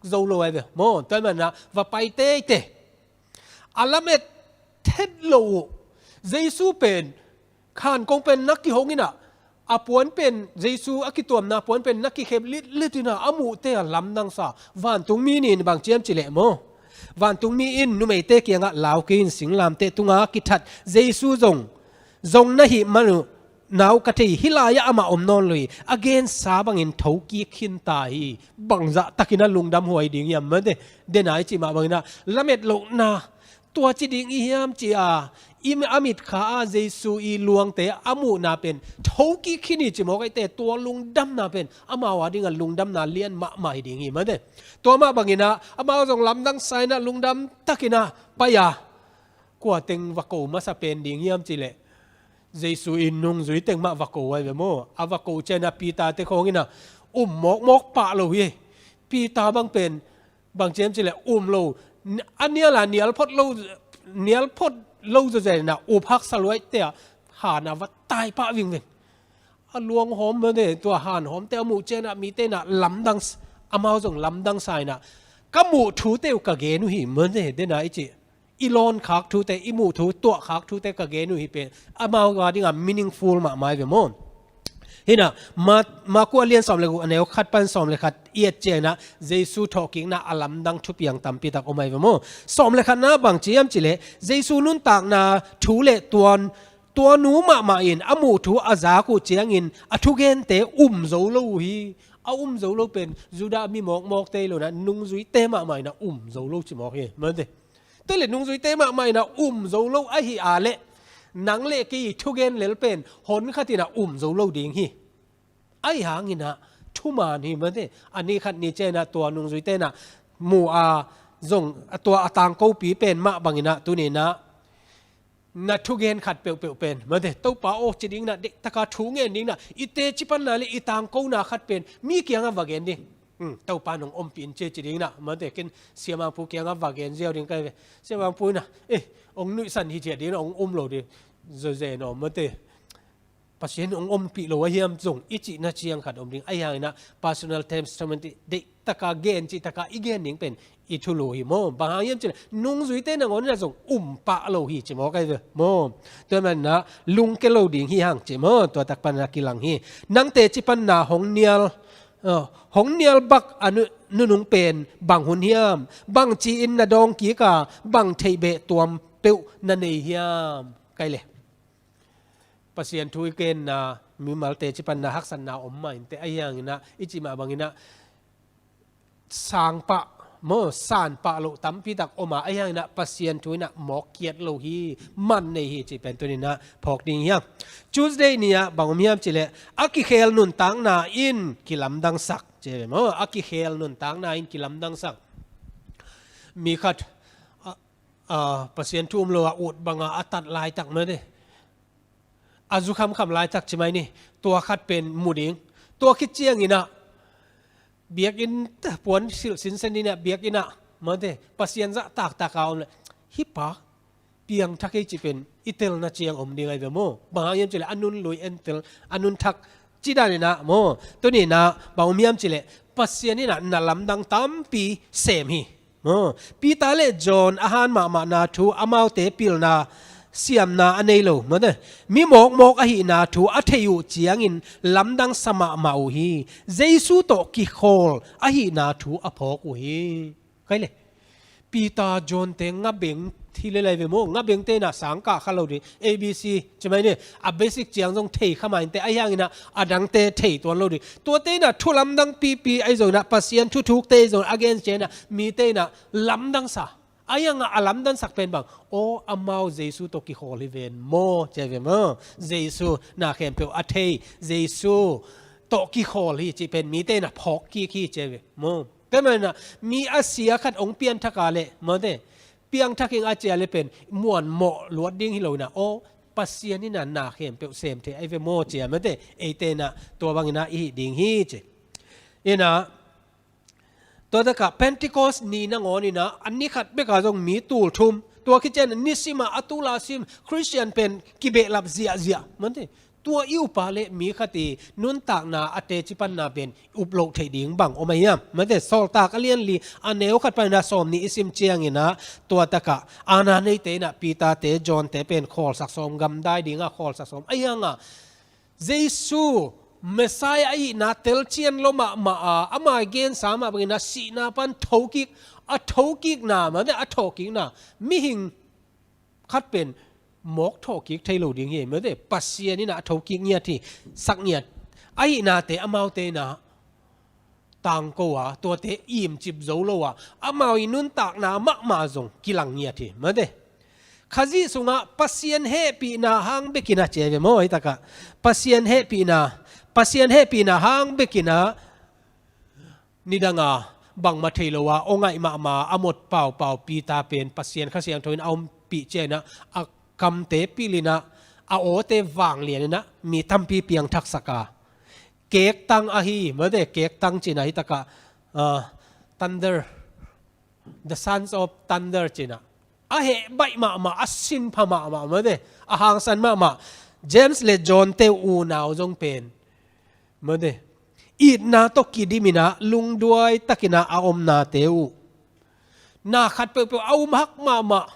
zo lo ahi ve maw. Tua ahih man inah va pai teitei. A lamet thet lo uh. Jesu pen khan kong pen na kihong inah, a puan pen, Jesu a kituamna puan pen na kikhep litlit inah a muhte a lamdangsa. Vantungmi nih in bang ci hiam cih leh maw, vantungmi in numeite kiangah lau kei in, singlamteh tunga kithat Jesu zong, zong na hih man uh, nau ka thei, hih lai-ah amah om nawn lo hi, a gensa bangin thokik khin ta hi. Bangzah takin a lungdam huai ding hiam, mante, dena i cih mah bang inah lamet lohna, tua ci ding i hiam ci a, i, a mitkha a Jesu i luangte a muhna pen thokik khin hi ci mawk ahi teh, tua lungdamna pen amau a dingah lungdamna lian mahmah hi ding hi, mante. Tua mah bang inah amau zong lamdangsa inah lungdam takin a pai a, kua teng va ko masa pen ding hiam cih leh Jesu i nungzui teng mah va ko ahi ve maw. A va ko ciang inah Peter te khawng inah um mawkmawk pah lo hi. Peter bang pen bang ci hiam cih leh um lo, a nial a nial phot lo, nial phot lo zawzen inah up haksa luaite a, han a va tai pah vingveng. A luang hawm, mante, tua han hawmte a muh ciang inah mite inah lamdang, amau zong lamdangsa inah, ka muh thute uh ka gen uh hi, mante, dena i cih, i lawnkhak thute, i muh thu, tuahkhak thute ka gen uh hi pen amau a dingah meaningful mahmah ahi ve maw. Hi inah Ma-, Marku a lian sawm le guk, a neu khat pan sawm le khat i et ciang inah Jesu thawhkikna a lamdang thupiang tampi tak om ahi ve maw. Sawm le khatna bang ci hiam cih leh Jesu nuntakna thu le tua, tua nu mahmah in a muh thu a zak uh ciangin a thugente um zo lo uh hi. A um zo lo pen Judah mi mawkmawkte hi lo inah nungzuite mahmah inah um zo lo ci mawk hi, mante. Tua leh nungzuite mahmah inah um zo lo ahi a leh, nang le kei thugen lel pen hon khat inah um zo lo ding hi. Ahi hang inah thuman hi, mante. A ni khat ni ciang inah tua nungzuite inah mu a zong, a tua a tangkopi pen mah bang inah tuni inah na thugen khat peuhpeuh pen, mante, Topa aw ci ding inah, deih taka thu ngen ding inah i teci panna le i tangkona khat pen mi kiangah va gen ding. Hmm, Topa nong ompih in ci, ci ding inah, mante, ken Sia Mangpu kiangah va gen ziau ding ka hi ve. Sia Mangpu inah, eh, hong nuihsan hi ciat ding inah, hong um lo ding. Zawzen aw, mante, Pasian hong ompih lo a hiam zong i cihna ciang khat om ding. Ahi hang inah personal testimony, deih taka gen cih taka i gen ding pen i thulu hi maw. Bang hang hiam cih leh nungzuite nangawn inah zong um pah lo hi ci mawk ahi ve maw. Tua ahih man inah lungke lo ding hi hang ci maw. Tua tak pan inah kilang hi. Nang teci panna hong nial, ah, hong nial bak a nu-, nunung pen bang hun hiam? Bang ci-in na dawng kik a, bang theih beh tuam peuh na nei hiam? Kai le, Pasian thu i genna, mimal teci panna haksatna om mah inteh, ahi hang inah i cih mah bang inah sang pah maw, san pah loh tampi tak om a, ahi hang inah Pasian thu inah mawk kiat lo hi, man nei hi cih pen tuni inah phawk ding hi hang. Tuesday ni ah bang om hiam cih leh a kikhel nuntakna in kilamdangsak ci ve maw, a kikhel nuntakna in kilamdangsak. Mi khat, a, a, Pasian thu um lo a ut banga a tat laitak mah de, A zu khamkham laitak ci mai ni, tua khat pen mu ding. Tua khit ciangin ah, biakinn puan silh sinsen in ah, biakinn ah, mate, Pasian zah taktak a om le, hih pa piangthak ei cih pen i telna ciang om ding ahi ve maw. Bang hang hiam cih leh a nun lui en tel, a nun thak ci dan in ah maw. Tuni in ah bang om hiam cih leh, Pasian in ah na lamdang tampi sem hi. Maw, Peter le John a han mahmahna thu, amaute pilna siamna a nei lo, mate, mi mawkmawk ahihna thu a thei uh ciangin lamdang sa mahmah uh hi. Jesu tawh kikhawl ahihna thu a phawk uh hi. Kai le, Peter, John te ngabeng hi lel ahi ve maw. Ngabengte in ah sang kah kha lo ding. A B C ci mai ni, a basic ciang zong thei kha mai inteh, ahi hangin ah a dangte thei tuan lo ding. Tuate in ah thu lamdang pipi ahi zongin ah, Pasian thuthukte ahi zongin ah a gen ciangin ah mite in ah lamdang sa. Ahi hangah a lamdang sak pen bang, aw, amau Jesu tawh kikhawl hi ven maw, ci ahi ve maw. Jesu na khempeuh a thei, Jesu tawh kikhawl hi cih pen mite in ah phawk kik hi, ci ahi ve maw. Tua manin ah mi a sia khat hong pianthak a leh, mate, piangthak ing a ci a leh pen muanmawh luat ding hi lo in ah, aw, Pasian in ah na khempeuh sem thei ahi ve maw, ci a, mate, eite in ah tua bangin ah i hih ding hi, ci. In ah, tua takah Pentecost ni nangawn in ah, a ni khat bek ah zong mi tul thum. Tua khit ciang nisim ah a tul a sim Khristian pen kibehlap ziahziah, mate. Tua i up a leh mi khat i nuntakna a teci panna pen up loh theih ding bang om ahi hiam? Mate, Sawltak a lian li a neu khat panin ah sawm nih i sim ciangin ah, tua takah aana neite in ah Peter te, John te pen khawlsak sawm, gamdai ding ah khawlsak sawm. Ahi hangah Jesu Messiah ahihna telcian lo mahmah a, ama i gensa mah bangin ah sihna pan thokik, a thokikna, mate, a thawhkikna, mihing khat pen mawk thawhkik thei lo ding hi, mate. Pasian in ah a thokik ngiat hi, sak ngiat. Ahihnate amaute in ah tangko a, tuate imcip zo lo a, amau i nuntakna mahmah zong kilang ngiat hi, mate. Khazih sungah Pasian hehpihna hang bekin ah, ci ahi ve maw, hih takah. Pasian hehpihna, Pasian hehpihna hang bekin ah, nidang a bangmah thei lo a, aw ngaih mahmah a, a mot paupau Peter pen Pasian Kha Siangtho in a ompih ciangin ah, a kamte pilin ah, a awte vanglian in ah mi tampi piangthaksak a. Kektang ahi, mate, kektang ci-in ah hih takah, ah, thunder, the sons of thunder ci-in ah, a heh baih mahmah, a sinpha mahmah, mate, a hangsan mahmah James le John te unau zong pen, mate, itna tawh kidim in ah lungduai takin ah a omnate uh, na khat peuhpeuh a um hak mahmah.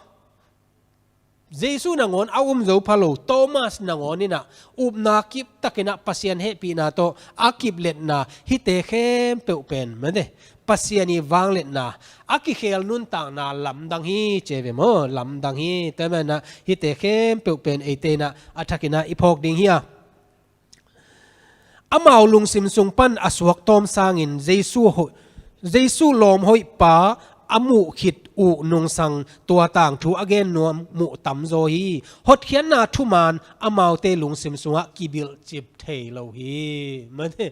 Jesu nangawn a um zo pha lo Thomas nangawn in ah upna kiptakin ah Pasian hehpihna tawh a kipletna, hihte khempeuh pen, mate, Pasian i vangliatna, a kikhel nuntakna lamdang hi, ci ahi ve maw, lamdang hi. Tua manin ah hihte khempeuh pen eite in ah a thakin ah i phawk ding hi a. Amau lungsim sung pan a suak tawm sangin Jesu ho-, Jesu lawm hoih pa a muh khit uh nungsang, tua tangthu a gen nuam muh tamzaw hi. Hotkhiatna thuman amaute lungsim sungah kibilhcip thei lo hi. Mate,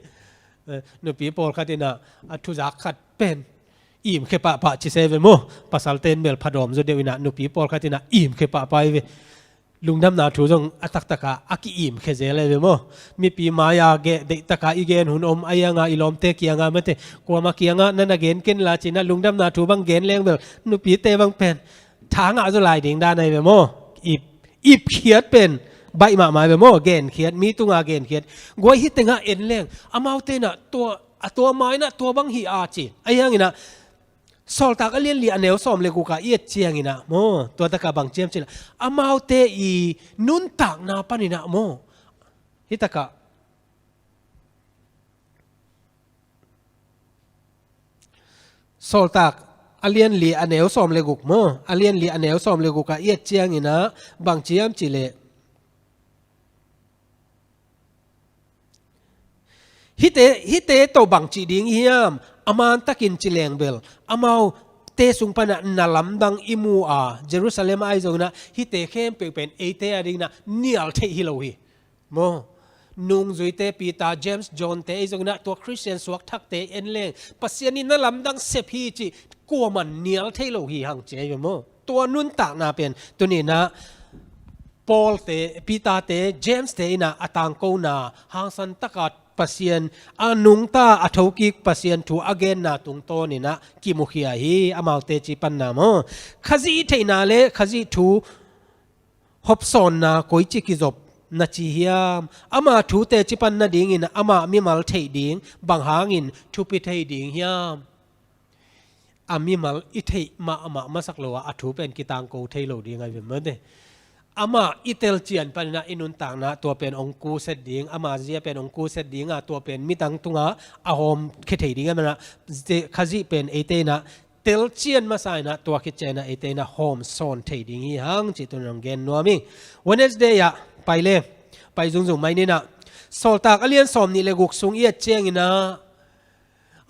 eh, nupi pawlkhat in ah a thuzak khat pen imkhia pahpah ci se ve maw. Pasalte in bel phadawm zaw deuh in ah, nupi pawlkhat in ah imkhia pahpah hi ve. Lungdamna thu zong a taktak a a ki-imkhia zel ahi ve maw. Mipi mai-a ge-, deihtak a i gen hun om, ahi hang a i lawmte kiangah, mate, kuamah kiangah na na gen ken la ci-in ah lungdamna thu bang gen leng bel nupite bang pen tha ngah zaw lai ding dan ahi ve maw. Ip, ipkhiat pen baih mahmah ahi ve maw. Genkhiat, mi tunga genkhiat. Guai, hih tengah en leng, amaute in ah tua, a tua mai in ah tua bang hi a ci. Ahi hangin ah Sawltak a lian li a neu sawm le guk ah i et ciangin ah maw, tua takah bang ci hiam cih leh, amaute i nuntakna panin ah maw, hih takah Sawltak a lian li a neu sawm le guk maw, a lian li a neu sawm le guk ah i et ciangin ah bang ci hiam cih leh, hihte, hihte tawh bang cih ding hiam, a mantakin ci leng bel, amaute sung panah na lamdang i mu a, Jerusalem ah ahi zongin ah, hihte khempeuh pen eite a dingin ah nial theih hi lo hi. Maw, nungzuite Peter, James, John te ahi zongin ah, tua Khristian suakthakte en leng, Pasian in na lamdang sep hi cih kuaman nial thei lo hi hang ci ahi ve maw. Tua nuntakna pen tuni-in ah Paul te, Peter te, James te in ah a tangkona hangsan taka Pasian a nungta a thokik Pasian thu a genna tungtawn in ah kimukhia hi. Amaute teci panna maw, Khazih theihna le Khazih thu hopsawnna koici kizop na ci hiam? Ama thu teci pan nadingin ama mimal theih ding bang hangin thupi thei ding hiam? A mimal i theih mahmah masak lo a, a thu pen kitangko thei lo ding ahi ve maw te. Ama i telcian panin ah i nuntakna tua pen ong kuset ding, ama zia pen ong kuset ding a, tua pen midang tunga a hawm khia thei ding a, mana Khazih pen eite in ah telcian masa in ah tua khit ciangin ah eite in ah hawm sawn thei ding hi hang cih tun ong gen nuam ing. Wednesday ah pai le, pai zungzung mai ni in ah, Sawltak a lian sawm nih le guk sung i et ciangin ah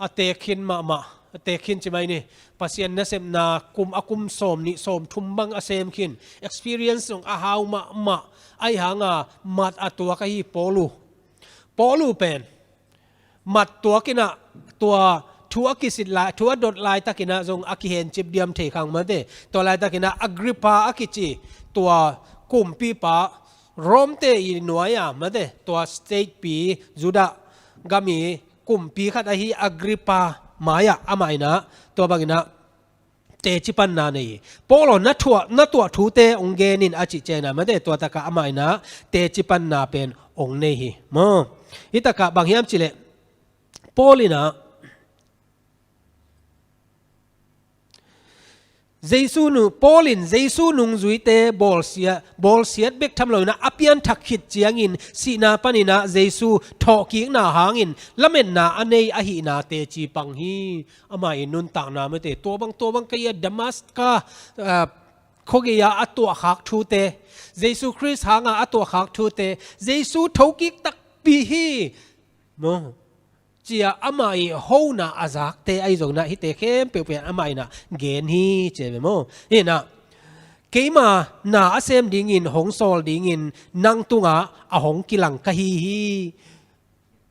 a teek khin mahmah, a teek khin ci mai ni. Pasian nasepna kum, a kum sawm nih sawm thum bang a sem khin, experience zong a hau mahmah ahi hanga mat a tuak ahi Paulu. Paulu pen mat tuak in ah tua thu a kisit lai, thu a dot laitakin ah zong a kihencip diam thei khang maw te. Tua laitakin ah Agrippa a kici tua kumpipa, Rome te i nuai a maw te, tua state pi, Judah gam i kumpi khat ahi Agrippa mai-ah amah in ah tua bangin ah teci panna nei hi. Paul aw, na tuah, na tuah thute ong gen in a cih ciangin ah maw te, tua takah amah in ah teci panna pen ong nei hi maw. Hih takah bang hiam cih leh Paul in ah Jesu nu, Paul in Jesu nungzuite bawlsia, bawlsiat bek tham lo in ah a pianthak khit ciangin sihna panin ah Jesu thawhkikna hangin lametna a nei ahihna teci pang hi. Ama i nuntakna maw te, tua bang, tua bang kei a Damaska, ah, khuagei ah a tuahkhak thute, Jesu Khrist hanga a tuahkhak thute, Jesu thokik takpi hi maw, cia amah i hona a zakte ahi zongin ah hihte khempeuh pen amah in ah gen hi ci ve maw. Hi in ah, keima na a sem dingin hong sawl dingin nang tungah a hong kilang ka hi hi.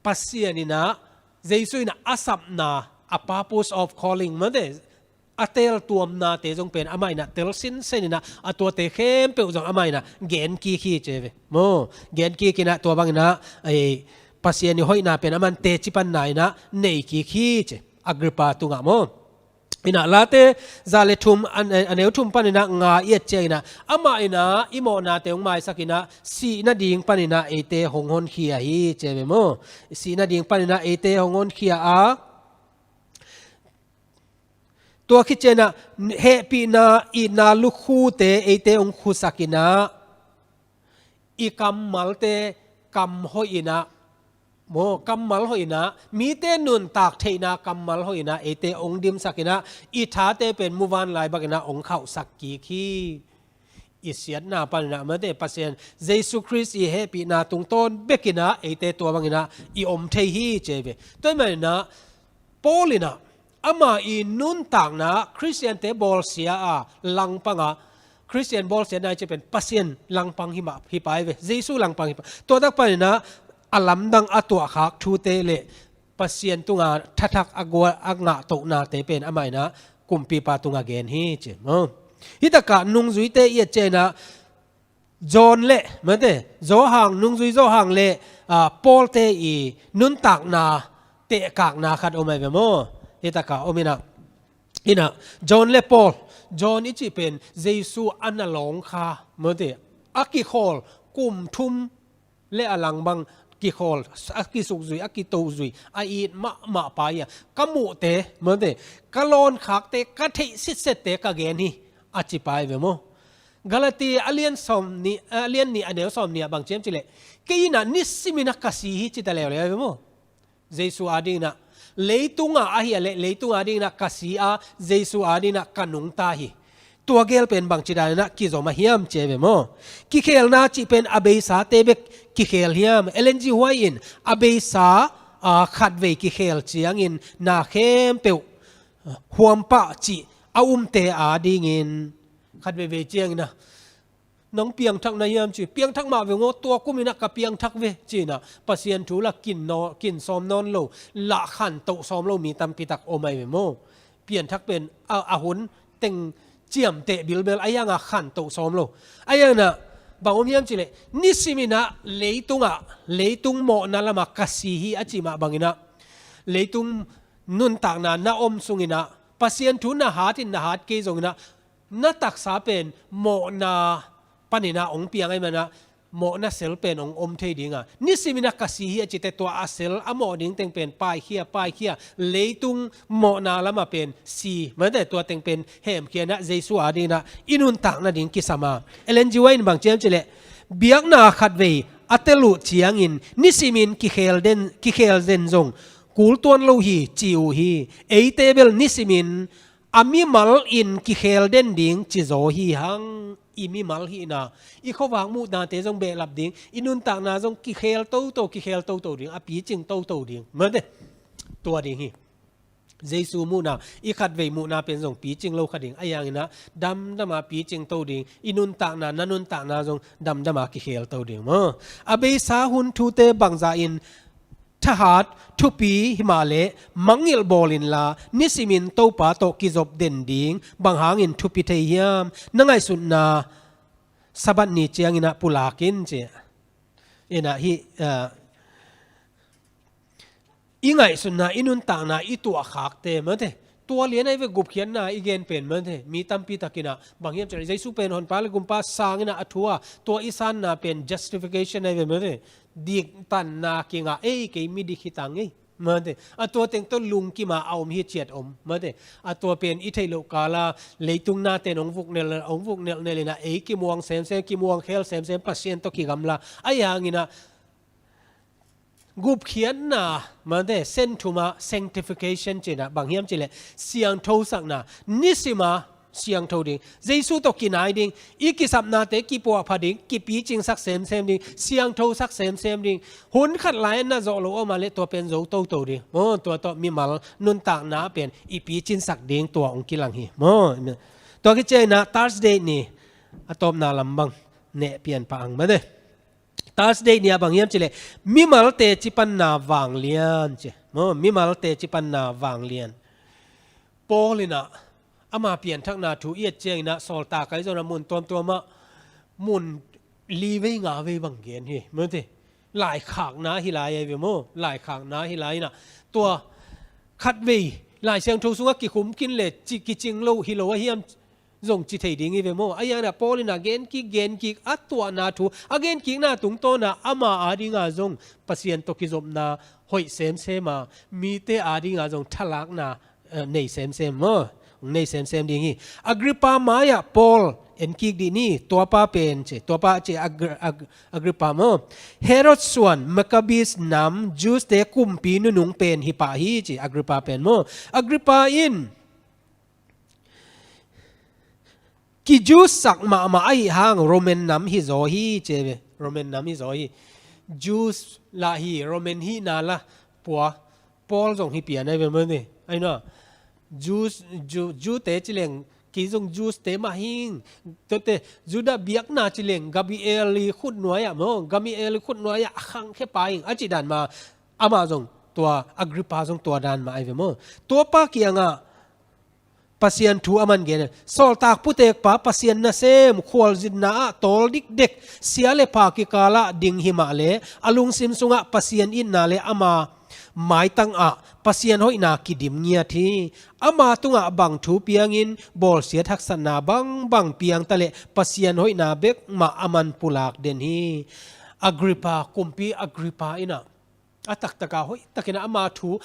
Pasian in ah, Jesu in ah a sapna, a purpose of calling maw te, a teltuamnate zong pen amah in ah tel sinsen in ah, a tuate khempeuh zong amah in ah gen kik hi ci ve maw. Gen kik in ah tua bangin ah, ei, Pasian i hoihna pen aman teci panna in ah nei kik hi ci, Agrippa tungah maw. In ah Late za le thum, a, a neu thum panin ah nga i et ciangin ah, amah in ah i mawhnate hong maisak in ah sihna ding panin ah eite hong honkhia hi ci ve maw. Sihna ding panin ah eite hong honkhia a, tua khit ciangin ah hehpihna, itna lukhute eite hong khusak in ah, i kammalte kam hoih in ah, maw, kammal hoih in ah, mite nuntak theihna kammal hoih in ah eite hong dimsak in ah, i thate pen muvanlai bangin ah hong khauhsak kik hi. I siatna panin ah maw te, Pasian Jesu Khrist i hehpihna tungtawn bek in ah eite tua bangin ah i om thei hi ci ve. Tua ahih manin ah Paul in ah ama i nuntakna Khristiante bawlsia a langpang a, Khristian bawlsiatna i cih pen Pasian langpang hi mah, hi pai ve, Jesu langpang hi pai. Tua tak panin ah a lamdang a tuahkhak thute le Pasian tunga thathak a gual a ngahtohnate pen amah in ah kumpipa tungah gen hi ci maw. Hih takah nungzuite i et ciangin ah John le, maw te, Johan, nungzui Johan le, ah, Paul te i nuntakna tehkakna khat om ahi ve maw. Hih takah om in ah, in ah, John le Paul, John i cih pen Jesu a na lawng kha, maw te, a kikhawl kum thum le a lang bang kikhawl, a kisukzui, a kitozui, a it mahmah pa hi a, ka muhte, maw te, ka lawnkhakte, ka theih sitsette ka gen hi, a ci pa hi ve maw. Galati a lian sawm nih, a lian nih a neu sawm nih ah bang ci hiam cih leh, kei in ah nisim in ah ka si hi ci ta leuleu hi ve maw. Jesu adingin ah, leitungah ahi a leh, leitungah adingin ah ka si a, Jesu adingin ah ka nungta hi. Tua gel pen bangci danin ah kizom a hiam ci hi ve maw. Kikhelna cih pen a beisate bek kikhel hiam? Ellen G. White in a beisa, ah, khatvei kikhel ciangin na khempeuh huampah cih a umte adingin khatveivei ciangin ah, nang piangthak na hiam ci, piangthak mah ve ngaw, tua kum in ah ka piangthak ve ci in ah, Pasian thu lah kin naw-, kin sawm nawn lo, lah khantoh sawm lo mi tampi tak om ahi ve maw. Pianthak pen a, a hun teng ciamteh bilbel ahi hangah khantoh sawm lo. Ahi hangin ah Bang om hiam cih leh, nisimin ah leitungah, leitung mawhna lamah ka si hi a cih mah bangin ah, leitung nuntakna na om sungin ah, Pasian thu na hatin na hat kei zongin ah, na taksa pen mawhna panin ah hong piang ahih manin ah, mawhna sel pen hong om thei ding a, nisimin ah ka si hi a cihte tua a sel a mawh ding teng pen paikhia, paikhia, leitung mawhna lamah pen si, mate, tua teng pen hemkhia in ah Jesu adingin ah i nuntak nading kisam a. Ellen G. White in bang ci hiam cih leh, biakna khatvei a tel uh ciangin nisimin kikhel den, kikhel den zong kul tuan lo hi ci uh hi. Eite bel nisimin a mimal in kikhel den ding ci zaw hi hang. I mimal hihna, i khuavak muhnate zong behlap ding, i nuntakna zong kikhel toto, kikhel toto ding, a picing toto ding, mate, tua ding hi. Jesu muhna, i khatvei muhna pen zong picing lo kha ding, ahi hangin ah damdam a picing to ding, i nuntakna, na nuntakna zong damdam a kikhel to ding maw. A beisa hun thute bangzah in thahat, thupi hi mah leh mangngilh bawl inla, nisimin Topa tawh kizop den ding bang hangin thupi thei hiam? Na ngaihsutna Sabbath ni ciangin ah pulak in ci. In ah hih, ah, i ngaihsutna, i nuntakna, i tuahkhakte, mate, tua lian ahi ve, gupkhiatna i gen pen, mate, mi tampi takin ah bang hiam cih leh Jesu pen Honpa le Gumpa sangin ah a thu a, tua i sanna pen justification ahi ve, mate, diktanna kingah, ei, kei midik hi tang ei, mate, a tua teng tawh lungkim a a om hi ciat om, mate, a tua pen i theih loh kal a leitung nate'n hong vuknelh, hong vuknelhnelh in ah ei kimuang semsem, kimuang khel semsem, Pasian tawh kigamla, ahi hangin ah gupkhiatna, mate, Sen thum ah sanctification cihna bang hiam cih leh siangthosakna, nisim a siangtho ding, Jesu tawh kinai ding, i kisapnate kipuahpha ding, kipicingsak semsem ding, siangthosak semsem ding. Hun khat lai-in na zawh loh a om leh tua pen zo toto ding maw. Tua tawh mimal nuntakna pen i picinsak ding tua hong kilang hi maw. Tua khit ciangin ah Thursday ni a tawpna lam bang neh pian pah ang, mate. Thursday ni a bang hiam cih leh mimal teci panna vanglian ci maw, mimal teci panna vanglian. Paul in ah ama pianthakna thu i et ciangin ah Sawltak Aizawlna mun tuamtuam ah mun li vei nga vei bang gen hi, mate. Laikhakna hi lai ahi ve maw, laikhakna hi lai in ah tua khatvei Lai Siangtho sungah kikhum khin leh ci, kicing lo hi lo ahi hiam zong ci thei ding hi ve maw. Ahi hangin ah Paul in ah gen kik, gen kik, a tuahna thu a gen kikna tungtawn ah ama ading a zong Pasian tawh kizopna hoih semsem a, mite ading a zong thalakna, eh, nei semsem maw. Nei semsem ding hi. Agrippa mai-ah Paul en kik dih ni, tuapa pen ci, tuapa ci, Agri-, Ag-, Agrippa maw. Herod suan, Maccabees nam, Jews-te kumpi nunung pen hi pah hi ci, Agrippa pen maw. Agrippa in ki-Jews sak mahmah ahih hang Roman nam hi zaw hi ci ve. Roman nam hi zaw hi. Jews lah hi, Roman hihna lah pua, Paul zong hi pian ahi ve maw ni. Ahi na, Jews, Jew, Jew-te ci leng, kei zong Jews-te mah hing. Tuate, Judah biakna ci leng, Gamaliel i khut nuai-ah maw, Gamaliel i khut nuai-ah a khangkhia pa hing a cih dan mah, amah zong tua, Agrippa zong tua dan mah ahi ve maw. Tuapa kiangah Pasian thu a man gen. Sawltak putekpa, Pasian nasem, khualzinna ah tawl dikdek, sia le pha kikalah ding hi mah leh, a lungsim sungah Pasian itna le ama maitang ah Pasian hoihna kidim ngiat hi. Ama tungah bang thu piangin, bawlsiat haksatna bangbang piang ta leh Pasian hoihna bek mah a man pulak den hi. Agrippa, kumpi Agrippa in ah, a taktaka hoihtakin ah ama thu,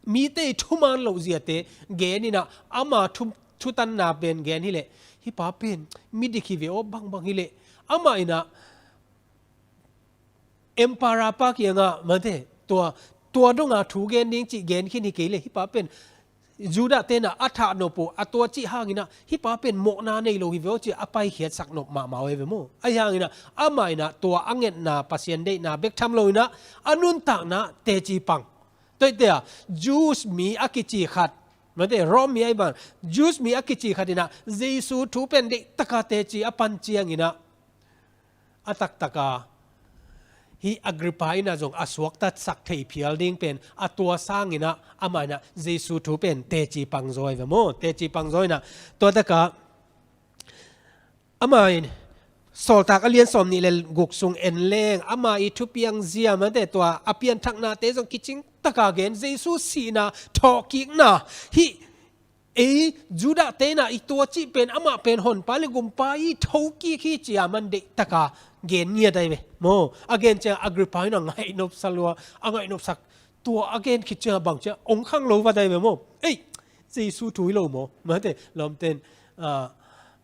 mite i thuman loh ziate genin ah, ama thu, thutanna pen gen hileh, hih pa pen midik hi ve aw, bangbang hileh, amah in ah emperor pa kiangah, mate, tua, tua donga thu gen ding cih gen khin hi kei leh, hih pa pen Judah-te in ah a thah nop uh, a tua cih hangin ah, hih pa pen mawhna nei lo hi ve aw cih a paikhiatsak nop mahmah uh ahi ve maw. Ahi hangin ah, amah in ah tua a ngetna, Pasian deihna bek tham lo in ah, a nuntakna teci pang. Tuate ah, Jews mi a kici khat, mate, Rom mi ahi bang, Jews mi a kici khat in ah, Jesu thu pen deihtaka teci a pan ciangin ah, a taktaka hih Agrippa in ah zong a suaktatsak thei phial ding pen a tua sangin ah, amah in ah Jesu thu pen teci pang zaw ahi ve maw, teci pang zaw in ah, tua taka amah in Sawltak a lian sawm nih le guk sung en leng, ama i thupiang zia mate tua a pianthaknate zong kicing taka gen, Jesu sihna, thawhkikna, hih ei Judah te in ah i tua cih pen amah pen honpa le gumpa i thokik hi ci-a man deih taka gen ngiat ai ve maw. A gen ciang Agrippa in a ngaih nopsa lua, a ngaih nopsak tua a gen khit ciang bang ciang ong khang lo vat ai ve maw. Ei, Jesu thu hi lo maw. Mate, lawmten, ah,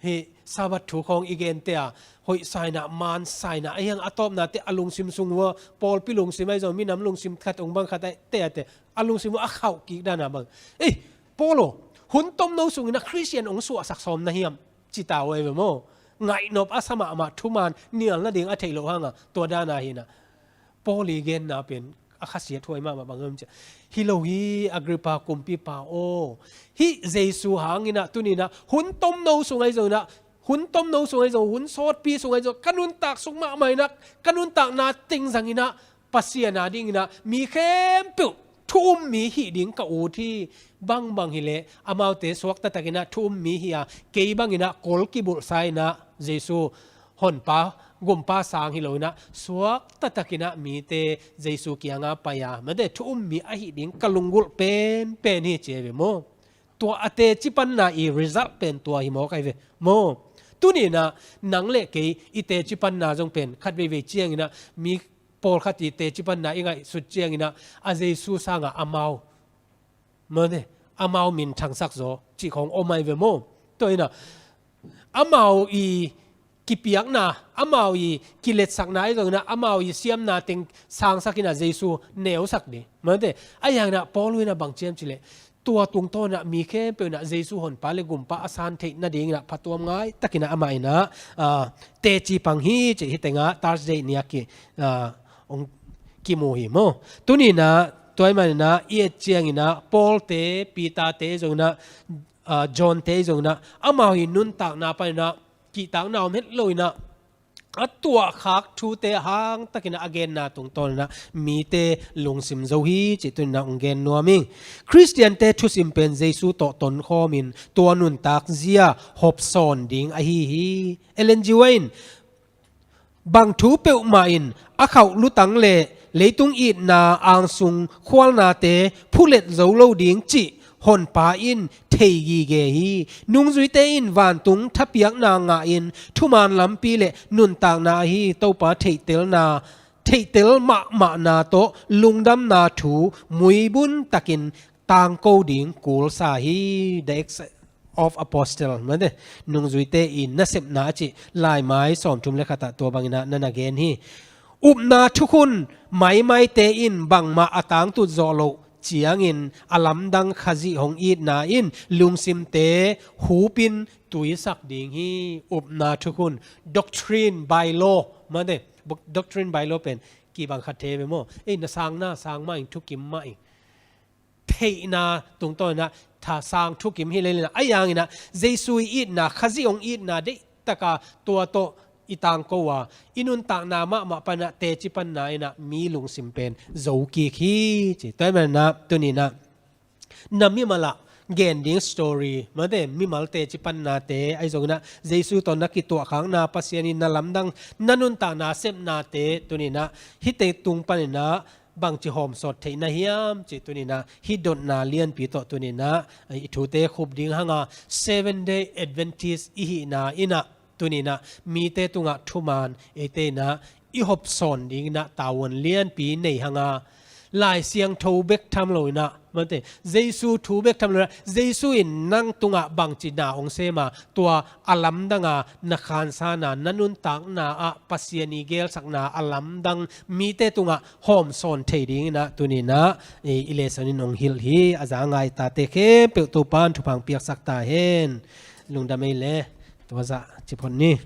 hih Sabbath thu khawng i gen te a, hoih sa in ah, man sa in ah, a hiang a tawpna te a lungsim sung ua, pawlpi lungsim ai zong, minam lungsim khat ong bang khat ai te a te, a lungsim ua a khauh kik dan a bang. Ei, Paul aw, hun tomno sung in ah Khristian ong suahsak sawm na hiam? Ci ta uh ai ve maw. Ngaih nop a sa mahmah, thuman nial nading a theih loh hang a, tua dan a hi in ah. Paul i genna pen a khasiat huai mahmah bang hiam cih leh, hi lo hi Agrippa kumpipa aw. Hih Jesu hang in ah tuni in ah hun tomno sung ai zong in ah, hun tomno sung ai zong, hun sawtpi sung ai zong, ka nuntak sung mahmah in ah, ka nuntakna teng zang in ah, Pasian a ding in ah mi khempeuh thu um mi hih ding ka ut hi. Bangbang hi leh amaute suakta tak in ah thu um mi hi a, kei bang in ah kol kibulhsa in ah Jesu honpa, gumpa sang hi lo in ah, suakta tak in ah mite Jesu kiang a pai a, mate, thu um mi ahih ding ka lunggulh penpen hi ci ai ve maw. Tua a teci panna i result pen tua hi mawk ai ve maw. Tuni in ah nang le kei i teci panna zong pen khat veivei ciang in ah mi pawlkhat i teci panna i ngaihsut ciang in ah a Jesu sang a amau, mate, amau minthangsak zaw cih khawng om ai ve maw. Tua in ah amau i kipiakna, amau i kiletsakna ai zong in ah, amau i siamna teng sangsak in ah Jesu neusak ding, mate. A hiang in ah Paul in ah bang ci hiam cih leh, tua tungtawn in ah mi khempeuh in ah Jesu honpa le gumpa a san theih nading in ah phatuam ngai tak in ah amah in ah, ah, teci pang hi cih hih teng ah Thursday ni a ki, ah, ong kimu hi maw. Tuni in ah tua ahih man in ah i et ciang in ah Paul te, Peter te zong in ah, ah, John te zong in ah amau i nuntakna pan in ah kihtakna om het lo in ah, a tuahkhak thute hang tak in ah a genna tungtawn in ah mite lungsim zo hi cih tuni in ah ong gen nuam ing. Khristiante thusim pen Jesu tawh tonkhawm in tua nuntak zia hopsawn ding ahi hi. Ellen G. White in, bang thu peuhmah in a khauh lutang le leitung itna angsung khualnate phulet zo lo ding cih honpa in thei gige hi. Nungzuite in vantung thapiakna ngah in thuman lampi le nuntakna ahi Topa theihtelna, theihtel mahmahna tawh lungdamna thu muibun takin tangko ding kulsa hi. The Acts of Apostle, mate, Nungzuite i Nasepna a cih laimai sawmthum le khat ah tua bang in ah na na gen hi. Upna thukhun maimaite in bangmah a tangtut zawh loh ciangin a lamdang Khazih hong itna in lungsimte hupin tuisak ding hi. Upna thukhun, doctrine by law, mate, doctrine by law pen kibang khat thei ve maw. Ei, na sang na sang mah ing, thukim mah ing. Theihna tungtawn in ah tha sang thukim hi lel in ah, a hiang in ah Jesu i itna, Khazih hong itna deih taka tua tawh i tangko a, i nuntakna mahmah pan ah teci panna in ah mi lungsim pen zo kik hi ci. Tua ahih man in ah tuni in ah na mimal ah gen ding story, mate, mimal teci pannate ahi zong in ah Jesu tawh na kituahkhakna, Pasian in na lamdang, na nuntakna sepnate tuni in ah hihte tung pan in ah bangci hawmsawt theih na hiam cih tuni in ah hih dotna lianpi tawh tuni in ah i thute khup ding hang a, Seven Day Adventist i hihna in ah tuni in ah mite tungah thuman eite in ah i hopsawn ding in ah tavuan lianpi nei hang a, Lai Siangtho bek tham lo in ah, mate, Jesu thu bek tham lo in ah, Jesu in nang tungah bangci na hong sem a, tua a lamdang a, na khansana, na nuntakna ah Pasian i gelsakna a lamdang mite tungah hawmsawn thei ding in ah tuni in ah i, i lesson in hong hilh hi. A za ngai tate khempeuh Topa'n thupha piaksak ta hen. Lungdam ei le, tua zah ci phot ni.